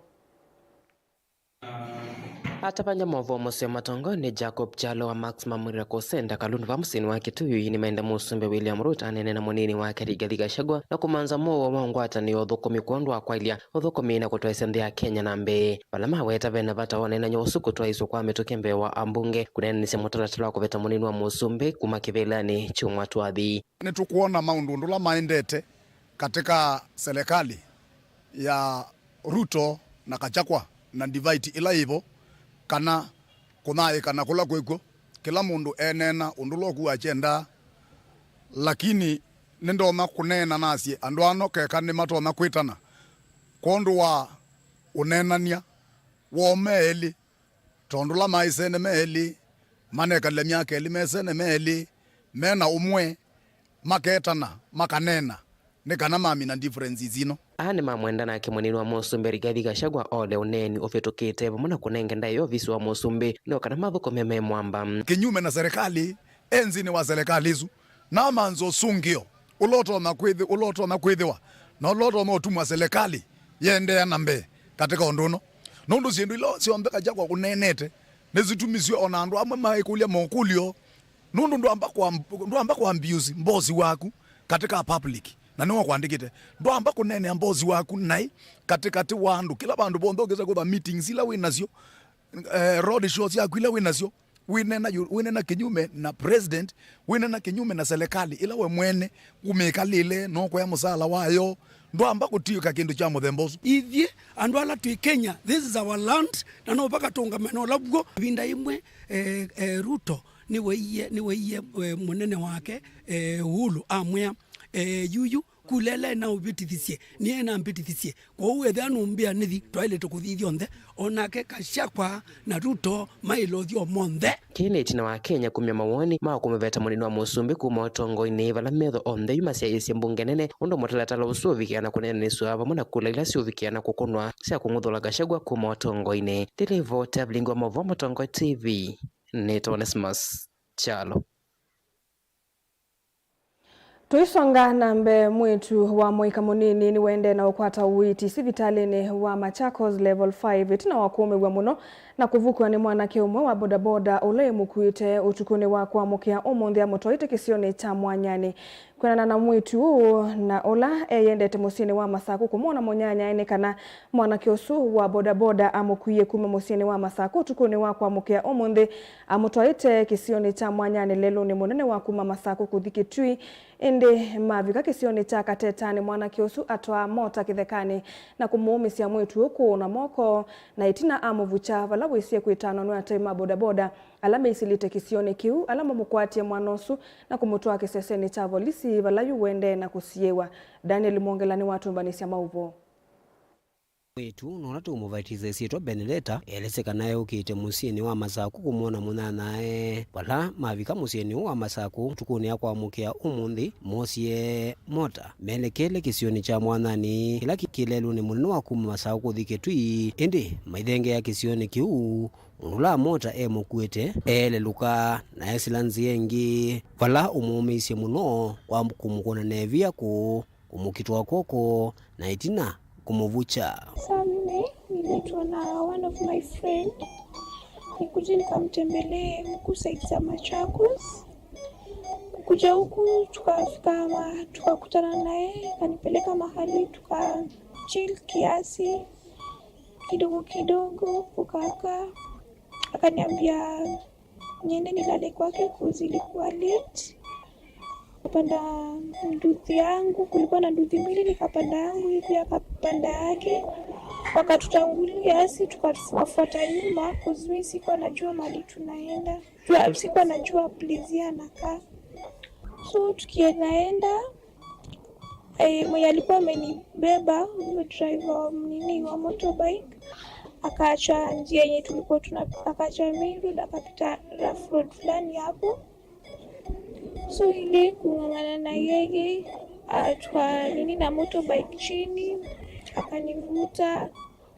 Atavany'a maũvoo mũseo matongoew'e nĩ Jacob Kyalo wa Maximum Miracle Center Kalundu va mũsyĩnĩ wa Kitui nĩmaenda Mũsumbĩ William Ruto aneene na mũnini wake Rigathi Gachagua na kũmanza mũuo wa ngwatanĩo ya ũthũkũmi kwondũ wa kwaĩlya ũthũkũmi na kũtwaĩsya nthĩ ya Kenya na mbee. Vala maweta vena vata wa ũneenany'a ũsu kũtwaĩĩsw'a kwa mĩtũkĩ mbee wa ambunge kũneenanĩsya mũtalatala wa kũveta mũnini wa mũsumbĩ kuma kĩvĩlanĩ kyumwa twathi. Nĩtũkwona maũndũ ũndũ ũla maendete katika serikali ya Ruto na Gachagua na divide ĩla yĩvo, kana kũnyaĩĩkana kũla kwĩkw'o, kĩla mũndũ eneena ũndũ ũla ũkũwa akyendaa. Lakini nĩndonya kũneena nasye andũ ano keka nĩmatonya kwĩtana kwondũ wa ũneenany'a woo me elĩ. Tondũ la maisene me elĩ, manekalile myaka elĩ mesene me elĩ, mena ũmwe, maketana, makaneena, nĩ kana mamina differences ino. Aa nĩmamwenda nake mũnini wa mũsumbĩ Rigathi Gachagua ole ũneeni ũvĩtũkĩte vamwe na kũnenge ndaĩa ovisi wa mũsumbĩ no kana mathũkũme me mwamba. Kinyume na serikali, e nzĩnĩ wa serikali ĩsu, na amanza ũsũngĩo ũla ũtonya kwĩthĩ-, ũla ũtonya kwĩthĩwa, na ũla ũtonya ũtumwa serikali yĩendeea na mbee katika ũndũ ũno. Nũndũ syĩndũ ila syonthe Gachagua ũneenete nĩsitumisye ona andũ amwe maikũlya mokũlyo, nũndũ ndwamba kwa, ndwamba kwa abuse boss waku katika public, na nĩwe ũkwandĩkĩte. Ndwamba kũneenea boss waku naĩ katĩkatĩ wa andũ. Kĩla vandũ vonthe ũkĩsa kwĩtha meetings ila wĩ nasyo, eh, road shows syaku ila wĩ nasyo, Wĩneena yu-, wĩneena kĩnyume na president, wĩneena kĩnyume na serikali ĩla we mwene ũmĩkalĩle, no kũya mũsaala wayo, ndwamba kũtiũka kĩndũ kya mũthemba ũsu. Ithyĩ andũ ala twĩ Kenya, this is our land, na no mpaka tũũngame na ũla w'o. Ĩvinda ĩmwe, eh, eh, Ruto nĩweie, nĩweie, eh, mũnene wake, eh, Uhuru amwĩa, eh, yuyu, kula ĩla ĩnaũvĩtĩthisye, nĩyo ĩnambĩtĩthisye. Kwoou ethĩwa nũmbĩa nĩthi, twaĩlĩte kũthi ithyonthe, o nake Gachagua na Ruto maĩle ũthi o monthe. Kĩĩ nĩ ĩtina wa Kenya kumya mawoni ma kũmũveta mũnini wa mũsumbĩ kuma ũtongoinĩ, vala metho onthe yu masyaĩĩsye mbunge nene ũndũ mũtalatala ũsu ũvikĩana kũneenanĩsw'a vamwe na kula ila siũvikĩana kũkũnwa sya kũng'uthũla Gachagua kuma ũtongoinĩ. Ndĩlivoti ya vilingi wa maũvoo Mũtongoi T V, nĩtawa Onesmus Kyalo. Tũisonga na mbee, mwĩĩtu wa mũika mũnini nĩwaendee na ũkwata ũiiti sivitalĩnĩ wa Machakos Level five ĩtina wa kũũmĩw'a mũno na kũvukw'a nĩ mwanake ũmwe wa bodaboda ũla ĩmũkuĩte ũtukũnĩ wa kũamũkĩa ũmũnthĩ amũtwaĩte kĩsionĩ kya Mwanyanĩ. Kwĩanana na mwĩĩtu ũũ na ũla eyendete mũsyĩnĩ wa Masakũ kũmwona mũnyanyae, nĩ kana mwanake ũsu wa bodaboda amũkuie kuma mũsyĩnĩ wa Masakũ ũtukũnĩ wa kũamũkĩa ũmũnthĩ, amũtwaĩte kĩsionĩ kya Mwanyanĩ lelũnĩ mũnene wa kuma Masakũ kũthi Kĩtui. Ĩndĩ mavika kĩsionĩ kya Katetanĩ, mwanake ũsu atwaa mota kĩthekanĩ na kũmũũmĩsya mwĩĩtu ũũ kũũna moko, na ĩtina amũvukya vala wĩsie kwĩtanwa nĩ atei ma bodaboda ala meisĩlĩte kĩsionĩ kĩu, ala mamũkwatie mwana ũsu na kũmũtwaa kĩsesenĩ kya volisi vala yu ũendee na kũsiĩĩwa. Daniel Mwongela nĩwatũmbanĩsya maũvoo. Mwĩĩtu ũũ na ũla tũũmũvatĩsya ĩsyĩtwa Benedetta, elesye kana eũkĩte mũsyĩnĩ wa Masakũ kũmwona mũnyanyae. Vala mavika mũsyĩnĩ ũũ wa Masakũ ũtukũnĩ ya kũamũkĩa ũmũnthĩ, moosie mota melekele kĩsionĩ kya Mwanyanĩ, kĩla kĩ, kĩ lelũnĩ mũnene wa kuma Masakũ kũthi Kĩtui. Ĩndĩ maithengea kĩsionĩ kĩu, mũndũ ũla mota emũkuĩte eelelũka na esĩla nzĩa ĩngĩ, vala ũmũũmĩisye mũno kwa kũmũkũna na ĩvia kũũ, kũmũkitũa kw'oko, na ĩtina kũmũvukya. Saa nne niliitwa na one of my friend nikuje nikamtembelee huku side za Machakos. Kukuja huku tukafika ma-, tukakutana naye, akanipeleka mahali tuka chill kiasi kidogo kidogo, kukakaa, akaniambia niende nilale kwake 'cause ilikuwa late. Akapanda nduthi yangu, kulikuwa na nduthi mbili, nikapanda yangu hivi, akapanda yake. Wakatutangulia, si tukafuata nyuma, 'cause mi sikuwa najua mahali tunaenda. Jua, sikuwa najua place yeye anakaa. So tukienaenda, eh, mwenye alikuwa amenibeba, huyo driver wa nini, wa motorbike, akaacha njia yenye tulikuwa tuna-, akaacha main road, akapita rough road fulani hapo. So ile kung'ang'ana na yeye, ah, tuka nini na motorbike chini, akanivuta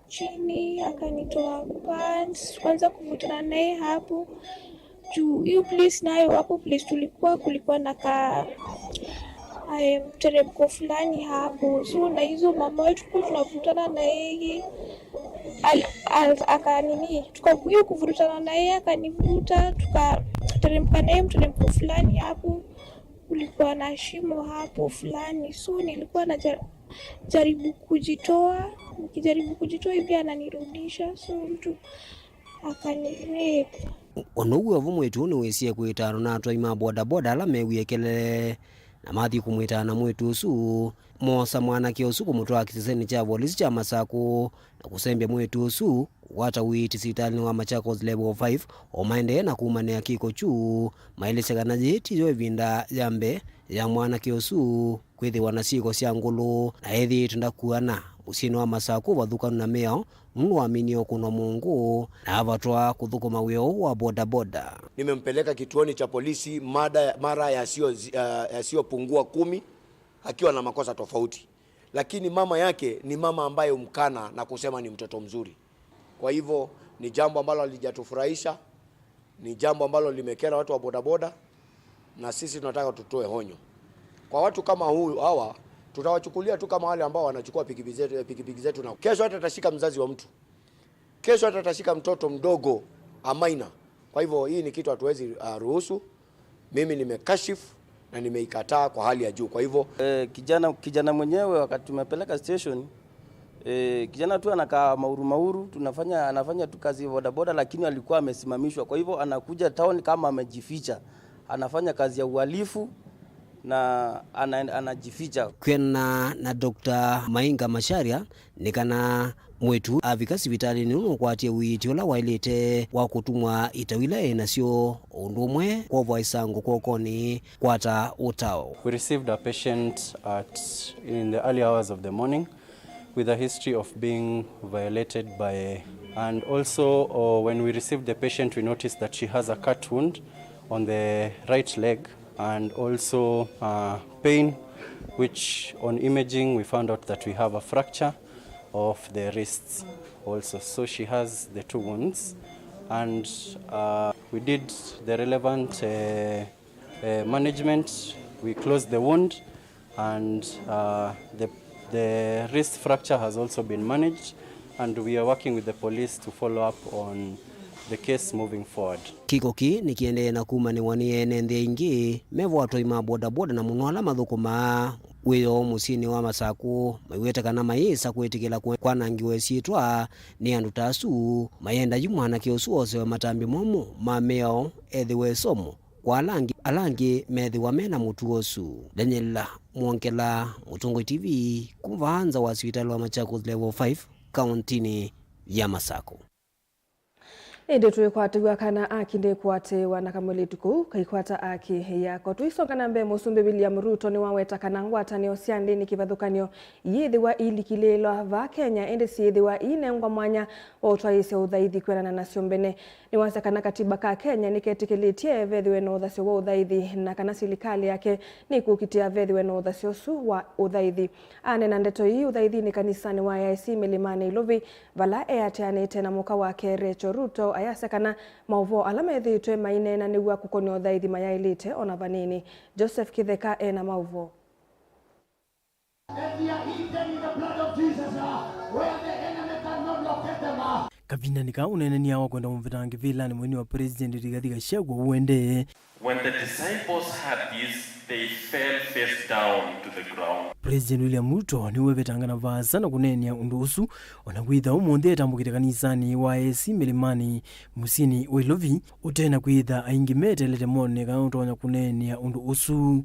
chini, akanitoa pants, kwanza kuvutana naye hapo. Juu hiyo place nayo, hapo place tulikuwa, kulikuwa na ka, eh, mteremko fulani hapo. So na hizo mama wetu tulikuwa tunavutana na yeye. Al-, al-, aka nini, tuka-, hiyo kuvurutana na yeye, akanivuta, tukateremka na yeye mteremko fulani hapo. Kulikuwa na shimo hapo fulani. So nilikuwa naja-, jaribu kujitoa, nikijaribu kujitoa hivi ananirudisha. So mtu akanirape. Ona ũu wĩ o vo, mwĩĩtu ũũ nĩwĩsie kwĩtanwa na atwai ma bodaboda ala mewie kelele na mathi kũmwĩtana mwĩĩtu ũsu, moosa mwanake ũsu kũmũtwaa kĩsesenĩ kya volisi kya Masakũ na kũsembya mwĩĩtu ũsu kũkwata ũiiti sivitalĩnĩ wa Machakos Level five, o maendee na kũmanĩa kĩko kyu, maelesya kana yĩĩ tiyo ĩvinda ya mbee ya mwanake ũsu kwĩthĩwa na syĩko sya ngũlũ, na ethĩĩtwe ndakuana mũsyĩnĩ wa Masakũ ũvathũkanu na mĩao, nũndũ waminie ũkũnwa mũngũ na avatwa kũthũkũma wĩa ũũ wa bodaboda. Nimempeleka kituoni cha polisi mada, mara yasiyo, uh, yasiyopungua kumi, akiwa na makosa tofauti, lakini mama yake ni mama ambaye humkana na kusema ni mtoto mzuri. Kwa hivyo ni jambo ambalo halijatufurahisha, ni jambo ambalo limekera watu wa bodaboda, na sisi tunataka tutoe honyo kwa watu kama huyu. Hawa tutawachukulia tu kama wale ambao wanachukua pikipiki zetu, pikipiki zetu, na kesho hata atashika mzazi wa mtu, kesho hata atashika mtoto mdogo, a minor. Kwa hivyo hii ni kitu hatuwezi, uh, ruhusu. Mimi nimekashifu na nimeikataa kwa hali ya juu. Kwa hivyo, eh, kijana, kijana mwenyewe wakati tumepeleka station, E, kijana tu anakaa Mauru Mauru, tunafanya, anafanya tu kazi ya bodaboda, lakini alikuwa amesimamishwa. Kwa hivyo anakuja town kama amejificha, anafanya kazi ya uhalifu na ana, anajificha. Kwĩanana na Doctor Mainga Macharia, nĩ kana mwĩĩtu avika sivitalĩnĩ nũkwatie ũiiti ũla waĩlĩte wa kũtumwa itau ila e nasyo, o ũndũ ũmwe kwovwa ĩsangũ kwokonĩ kwata ũtao. We received a patient at, in the early hours of the morning with a history of being violated by, and also, uh, when we received the patient, we noticed that she has a cut wound on the right leg and also, uh, pain, which on imaging we found out that we have a fracture of the wrists also. So she has the two wounds, and, uh, we did the relevant, uh, uh, management. We closed the wound, and, uh, the, the wrist fracture has also been managed, and we are working with the police to follow up on the case moving forward. Kĩko kĩĩ nĩkĩendee na kumanĩwa nĩ ene nthĩ aingĩ me vo atwai ma bodaboda na mũno ala mathũkũmaa wĩoo mũsyĩnĩ wa Masakũ, maiweta kana mayĩsa kwĩtĩkĩla kwe-, kwanangĩwa ĩsyĩtwa nĩ andũ ta asu, mayenda yu mwanake ũsu osewe matambya momũ ma mĩao ethĩwe ĩsomo kwa ala angĩ, ala angĩ methĩwa me na mũtuo ũsu. Daniel Mwongela, Mũtongoi T V, kuma vaa nza wa sivitalĩ wa Machakos Level five, kaũntĩnĩ ya Masakũ. Ĩndĩ tũikwatĩw'a kana aki ndĩkwatĩĩwa na kamwĩlĩtu kũu kaikwata aki yako. Tũisonga na mbee, Mũsumbĩ William Ruto nĩwaweta kana ngwatanĩo sya ndĩni kĩvathũkany'o iĩthĩwa iilikilĩĩlwa vaa Kenya, ĩndĩ syĩthĩwa iinengwa mwanya wa ũtwaĩĩsya ũthaithi kwĩanana nasyo mbene. Nĩwasya kana katiba ka Kenya nĩketĩkĩlĩtye vethĩwe na ũthasyo wa ũthaithi na kana silikalĩ yake nĩkũkitĩa vethĩwe na ũthasyo ũsu wa ũthaithi. Aneena ndeto ii ũthaithinĩ kanisanĩ wa A I C Mĩlĩmanĩ Ilovi, vala eatĩanĩte na mũka wake Rachel Ruto, ayasya kana maũvoo ala methĩĩtwe maineenanĩw'a kũkon'ya ũthaithi mayaĩlĩte ona vanini. Joseph Kĩtheka ena maũvoo. If they are hidden in the blood of Jesus, uh, where the enemy cannot locate them, uh, Kavindanĩ kaa ũneenany'a wa kwenda ũmvĩtangĩ vĩlanĩ, mũini wa President Rigathi Gachagua ũendee. When the disciples heard this, they fell face down to the ground. President William Ruto nĩwevetanga na vaasa na kũneenea ũndũ ũsu, ona kwĩtha ũmũnthĩ etambũkĩte kanisanĩ wa A I C Mĩlĩmanĩ mũsyĩnĩ wa Ilovi, ũte na kwĩtha aingĩ meteelete mone kana ũtonya kũneenea ũndũ ũsu.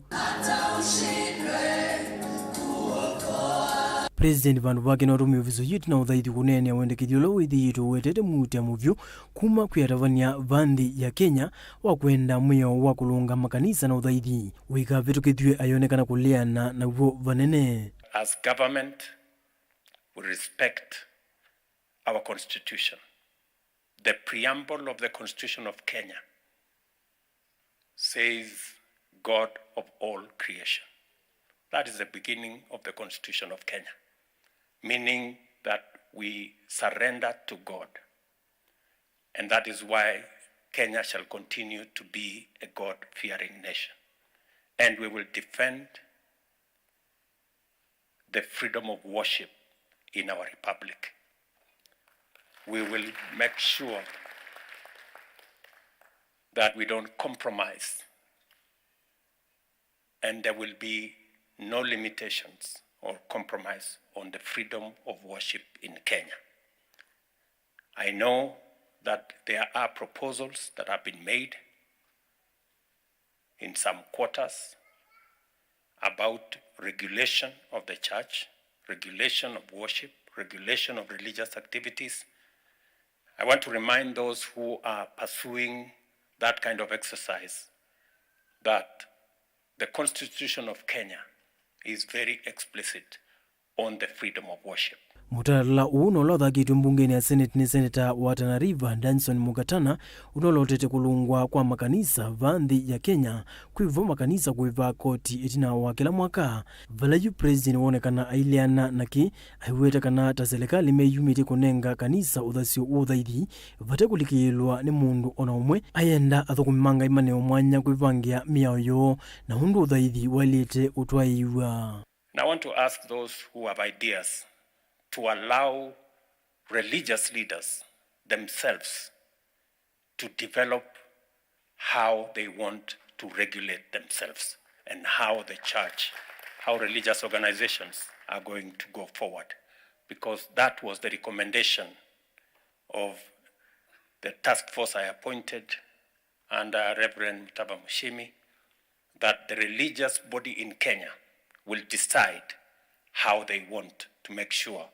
President vandũ vake notũmĩe oviso yitũ na ũthaithi kũneenea wendekethyo ũla wĩthĩĩtwe ũwetete mũutĩa mũvyũ kuma kwĩ atavany'a va nthĩ ya Kenya wa kwenda mwĩao wa kũlũnga makanisa na ũthaithi wĩkavĩtũkĩthw'e ayonekana kũleana naw'o vanene. As government, we respect our constitution. The preamble of the Constitution of Kenya says, "God of all creation." That is the beginning of the Constitution of Kenya, meaning that we surrender to God. And that is why Kenya shall continue to be a God-fearing nation. And we will defend the freedom of worship in our republic. We will make sure that we don't compromise, and there will be no limitations or compromise on the freedom of worship in Kenya. I know that there are proposals that have been made in some quarters about regulation of the church, regulation of worship, regulation of religious activities. I want to remind those who are pursuing that kind of exercise that the Constitution of Kenya is very explicit on the freedom of worship. Mũtalatala ũũ na ũla ũthakĩtwe mbungenĩ ya Senate nĩ seneta wa Tana River, Danson Mũgatana, ũla ũlotete kũlũngwa kwa makanisa va nthĩ ya Kenya, kwĩvo makanisa kũĩvaa koti ĩtina wa kĩla mwaka, vala yu president wonekana aileana na kĩ, aiweta kana ta silikalĩ meyumĩtye kũnenga kanisa ũthasyo wa ũthaithi vate kũlikĩĩlwa nĩ mũndũ ona ũmwe, ayenda athũkũmi ma Ngai maneo mwanya kwĩvangĩa mĩao yoo na ũndũ ũthaithi waĩlĩte ũtwaĩĩw'a. And I want to ask those who have ideas to allow religious leaders themselves to develop how they want to regulate themselves and how the church, how religious organizations are going to go forward. because that was the recommendation of the task force I appointed under Reverend Mutava Mushimi, that the religious body in Kenya will decide how they want to make sure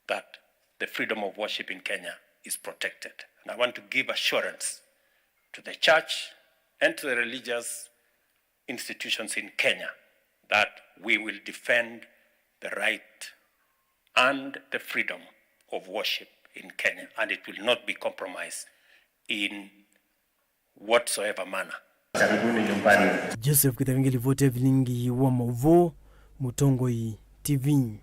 that the freedom of worship in Kenya is protected. And I want to give assurance to the church and to the religious institutions in Kenya that we will defend the right and the freedom of worship in Kenya, and it will not be compromised in whatsoever manner. Karibuni nyumbani. Joseph Kithavingi, livoti ya vilingi wa mauvoo, Mũtongoi T V.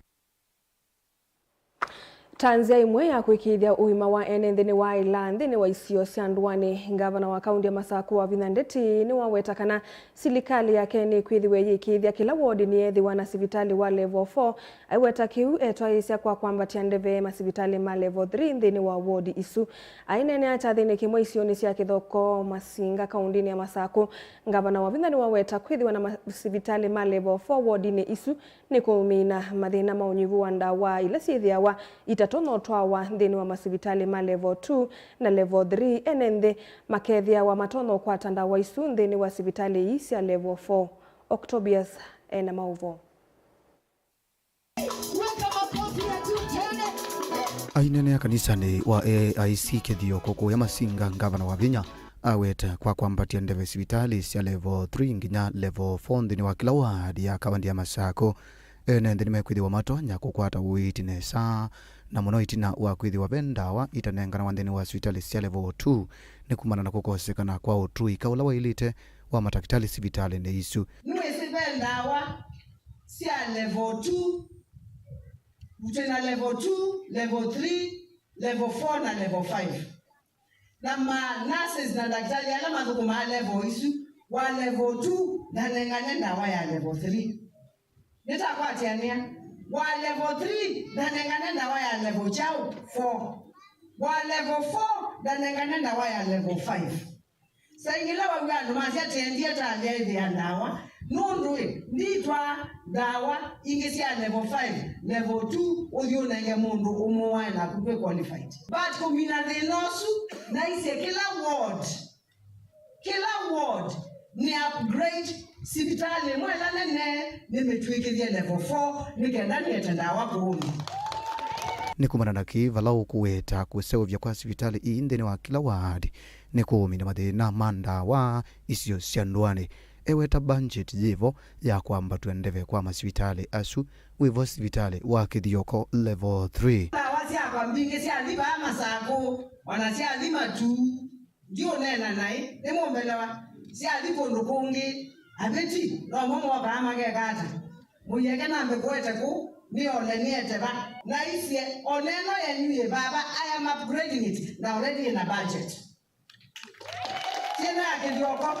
Ta nzĩa ĩmwe ya kũĩkĩĩthya ũima wa ene nthĩ nĩwaĩlaa nthĩnĩ wa isio sya ndũanĩ, ngavana wa kaunti ya Masakũ Wavinya Ndeti nĩwaweta kana silikalĩ yake nĩkwĩthĩwa ĩyĩkĩĩthya kĩla wodi nĩyeethĩwa na sivitalĩ wa level four. Aiweta kĩu etwaĩĩsya kwa kwambatya ndeve masivitalĩ ma level three nthĩnĩ wa wodi isu. Aineenea kyathĩnĩ kĩmwe isionĩ sya Kĩthoko Masinga kauntinĩ ya Masakũ, ngavana Wavinya nĩwaweta kwĩthĩwa na masivitalĩ ma level four wodinĩ isu nĩ kũmina mathĩna ma ũnyivu wa ndawa ila syĩthĩawa itatonya ũtwawa nthĩnĩ wa masivitalĩ ma level two na level three. Ene nthĩ makethĩawa matonya ũkwata ndawa isu nthĩnĩ wa sivitalĩ ii sya level four. Octobius ena maũvoo. Aineenea kanisanĩ wa A I C Kĩthioko kũya Masinga, ngavana Wavinya aweta kwa kwambatya ndeve sivitalĩ sya level three nginya level four nthĩnĩ wa kĩla ward ya kaunti ya Masakũ. Ene nthĩ nĩmekwĩthĩwa matonya kũkwata ũiiti nesa, na mũno ĩtina wa kwĩthĩwa ve ndawa itanenganawa nthĩnĩ wa sivitalĩ sya level two nĩ kumana na kũkosekana kwa ũtũĩka ũla waĩlĩte wa matakĩtalĩ sivitalĩnĩ isu. Nĩwĩsĩ ve ndawa sya level two, twĩ na level two, level three, level four na level five. Na ma nurses na ndakĩtalĩ ala mathũkũmaa level isu, wa level two ndanengane ndawa ya level three. Nĩtakwatĩanĩa, wa level three ndanengane ndawa ya level kyaũ, four. Wa level four ndanengane ndawa ya level five. Saingĩ ĩla waw'a andũ masya, "Tendie talyaĩthĩa ndawa, nũndũ ĩ, nditwaa ndawa ingĩ sya level five, level two, ũthiĩ ũnenge mũndũ ũmũae naku ndwĩ qualified." But kũmina thĩna ũsu, naisye kĩla ward, kĩla ward nĩ upgrade sivitalĩ ĩmwe ĩla nene nĩmĩtw'ĩkĩthye level four nĩ kenda nĩete ndawa kũũnĩ. Nĩ kumana na kĩĩ vala ũkũweta kũseũvya kwa sivitalĩ ii nthĩnĩ wa kĩla ward nĩ kũũmina mathĩna ma ndawa isio sya ndũanĩ. Eweta budget yĩvo ya kwambatw'a ndeve kwa masivitalĩ asu, wĩvo sivitalĩ wa Kĩthioko level three. Ndawa syakwa mbingĩ syathi vaa Masakũ, ona syathi Matuu, ndiũneena naĩ, nĩmũmbelewa, syathi kũndũ kũngĩ, avĩti nomo mokaa makeka ata? Mũieke nambe kũete kũu, nĩole nĩete va? Naisye, o neno yenyu yĩ vava, I am upgrading it, na already ĩna budget. Syĩna ya Kĩthioko,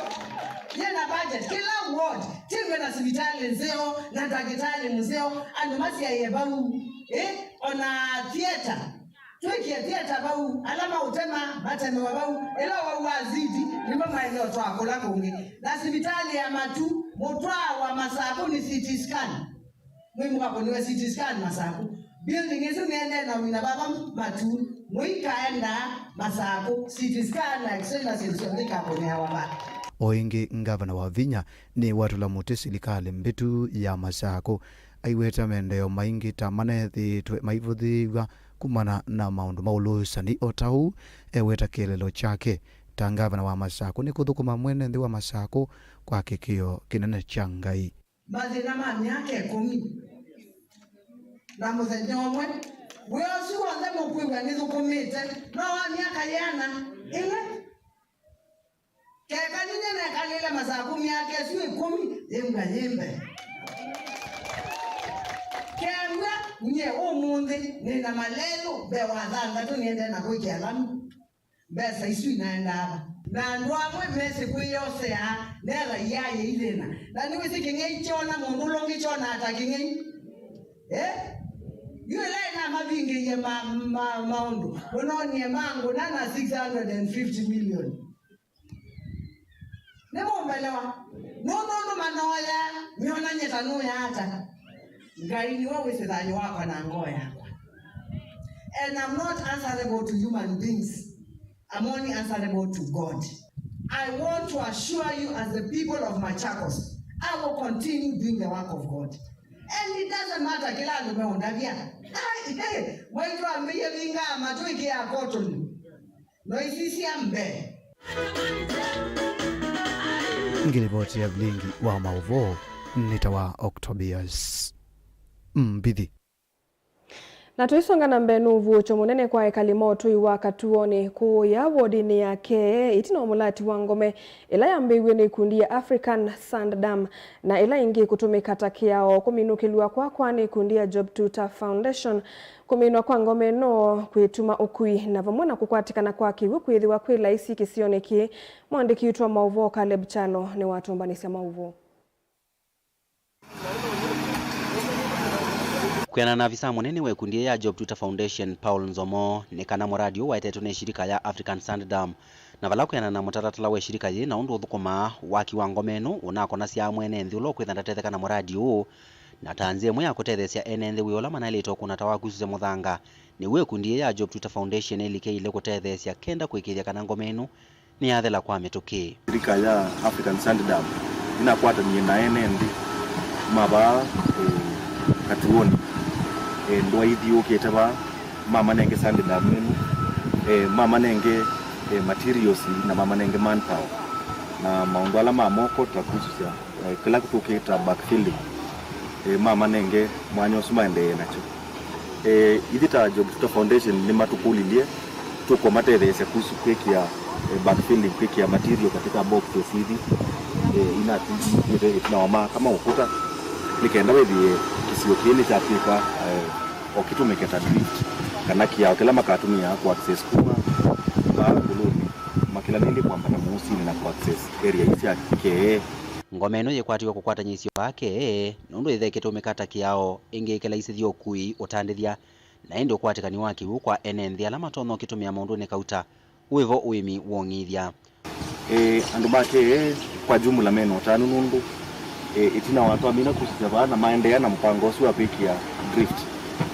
yĩna budget. Kĩla ward, tĩw'e na sivitalĩ nzeo, na ndakĩtalĩ mũseo, andũ masyaĩe vau. Ĩ, ona theatre, twĩkĩe theatre vau, ala maũtema, matemewe vau. Ĩla ũwau wazidi, nĩvo maendee ũtwaa kũla kũngĩ. Na sivitalĩ ya Matuu, mũtwaa wa Masakũ nĩ C T scan. Mwĩ mũkakũnĩwe C T scan Masakũ. Building ĩsu nĩendee na ũmina vava Matuu, mũikaenda Masakũ, C T scan na X-ray na syĩndũ syonthe ikakũnĩawa vaa. O ĩngĩ, ngavana Wavinya nĩwatũla mũtĩ silikalĩ mbĩtu ya Masakũ. Aiweta maendeeo maingĩ ta maneethĩĩtwe maivũthĩĩw'a kumana na maũndũ ma ũlũsani. O ta ũu, eweta kĩeleelo kyake ta ngavana wa Masakũ nĩ kũthũkũma mwene nthĩ wa Masakũ kwa kĩkĩo kĩnene kya Ngai. Mathĩna ma myaka ĩkũmi na mũthenya ũmwe, wĩa ũsu w'onthe mũkwĩw'a nĩthũkũmĩte, no wa myaka yĩana ĩlĩ? Keka ninyie nekalĩle Masakũ myaka ĩsu ĩkũmi, yĩmbwa yĩmbe. Kembwa nyie ũmũnthĩ nĩ na malelũ mbee wa thanthatũ nĩendee na kwĩkĩa lami. Mbesa isu inaendaa va? Na andũ amwe mesĩ kwĩyosea, nethaiaa yĩ ithĩna. Na nĩwĩsĩ kĩng'ei kyona mũndũ ũla ũngĩ kyonaa ta kĩng'ei. Eh? Yu ĩla ĩnamavingĩie ma, ma, maũndũ, mũnonie mangũna na six hundred and fifty million. Nĩmũmbelewa? Nũndũ ũndũ manoya, nĩonany'e ta nũya ata. Ngai nĩwe wĩsĩ thayũ wakwa na ngoo yakwa. And I'm not answerable to human beings. I'm only answerable to God. I want to assure you as the people of Machakos, I will continue doing the work of God. And it doesn't matter kĩla andũ meũndavya. Ai, ĩ, wendwa mĩye vinga matũ ĩkĩa kotoni. No isisya mbee. Ngilivoti ya vilingi wa maũvoo nĩ ta wa Octobius Mbithi. Na tũisonga na mbee, nĩ ũvuũkyo mũnene kwa ekali ma ũtũi wa Katuonĩ kũũya wodinĩ ya Kee, ĩtina wa mũlati wa ngome ĩla yambĩĩw'e nĩ ikundi ya African Sand Dam, na ĩla ĩngĩ kũtũmĩka ta kĩao. Kũminũkĩlw'a kwakwa nĩ ikundi ya Job Tuta Foundation. Kũminwa kwa ngome ĩno kwĩtuma ũkui na vamwe na kũkwatĩkana kwa kĩw'ũ kwĩthĩwa kwĩ laisi kĩsionĩ kĩĩ. Mũandĩki witũ wa maũvoo Caleb Kyalo nĩwatũmbanĩsya maũvoo. Kwĩanana na avisa mũnene wa ĩkundi ya Job Tuta Foundation, Paul Nzomo, nĩ kana mũradi ũũ waetetwe nĩ shirika ya African Sand Dam, na vala kwĩanana na mũtalatala wa shirika yĩĩ na ũndũ ũthũkũmaa, waki wa ngome ĩno ũnakonasya mwene nthĩ ũla ũkwĩtha ndatetheka na mũradi ũũ, na ta nzĩa ĩmwe ya kũtetheesya ene nthĩ wĩa ũla manaĩlĩte ũkũna ta wa kwĩsusya mũthanga, nĩw'o ĩkundi yĩĩ ya Job Tuta Foundation ĩlikeile kũtetheesya kenda kũĩkĩĩthya kana ngome ĩno nĩyathela kwa mĩtũkĩ. Shirika ya African Sand Dam nĩnakwatanie na ene nthĩ ma vaa, eh, Katuonĩ, eh, ndũa ithiũũkĩte vaa, mamanenge sand dam ĩno, eh, mamanenge, eh, materials na mamanenge manpower na maũndũ ala ma moko ta kũsusya, eh, kĩla tũkĩta backfilling, eh, mamanenge mwanya ũsu maendee nakyo. Eh, ithyĩ ta Job Tuta Foundation nĩmatũkũlilye tũkũmatetheesya kuhusu kwĩkĩa, eh, backfilling, kwĩkĩa material katika boxes ithi, eh, inatuĩte ĩtina wa maaka ma ũkũta, nĩ kenda wĩthĩe kĩsio kĩĩ nĩkyatw'ĩka, eh, o kĩtũmĩke ta drift, kana kĩao kĩla makatũmĩaa kũ access kuma vaa ĩkũlũnĩ, makĩla nĩndĩ kwambata mũusinĩ na kũ access area ii sya Kee. Ngome ĩno yĩkwatiwe kũkwatanyĩsyo vaa Kee, nũndũ yĩthĩa ĩkĩtũmĩka ta kĩao, ĩngĩ ĩkĩla isĩthya ũkui, ũtandĩthya, na ĩndĩ ũkwatĩkani wa kĩw'ũ kwa ene nthĩ ala matonya ũkĩtũmĩa maũndũnĩ kauta wĩvo ũĩmi wa ũng'ithya. E, andũ ma Kee kwa jumla mena ũtanu nũndũ, e, ĩtina wa twamina kũsisya vaa na maendeea na mũpango ũsu wa kwĩkĩa drift,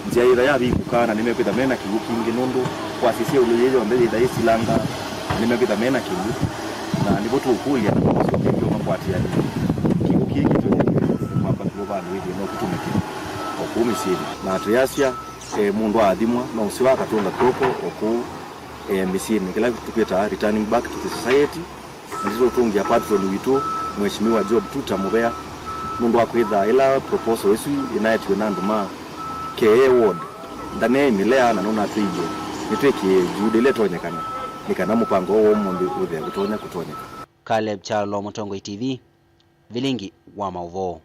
nzĩa yĩtha yavingũka na nĩmekwĩtha mena kĩw'ũ kingĩ nũndũ wasisya ĩũlũ yĩĩ yonthe yĩtha yĩsilanga na nĩmekwĩtha mena kĩw'ũ, na nĩvo tũũkũlya na kũsyoka ĩngĩ ũmakwatĩanĩa kĩw'ũ kĩĩ kĩtonya kwamba kĩw'ũ vandũ wĩthĩe no kĩtũmĩke o kũu mĩsyĩnĩ. Na twĩasya, e, mũndũ aathimwa no ũseo akatũnga kw'oko o kũu, e, mĩsyĩnĩ, kĩla tũkwĩtaa returning back to the society. Na nĩtũũtũngĩa patron witũ, Mheshimiwa Job Tuta Mũvea, nũndũ wa kwĩtha ĩla proposal ĩsu ĩnaetiwe na andũ ma Kee ward, ndaneemĩlea na nũnatwĩie nĩtwĩkĩe juhudi ila itonyekana nĩ kana mũpango ũũ wa ũmũnthĩ ũthee ũtonya kũtonyeka. Caleb Kyalo, Mũtongoi T V, vilingi wa maũvoo.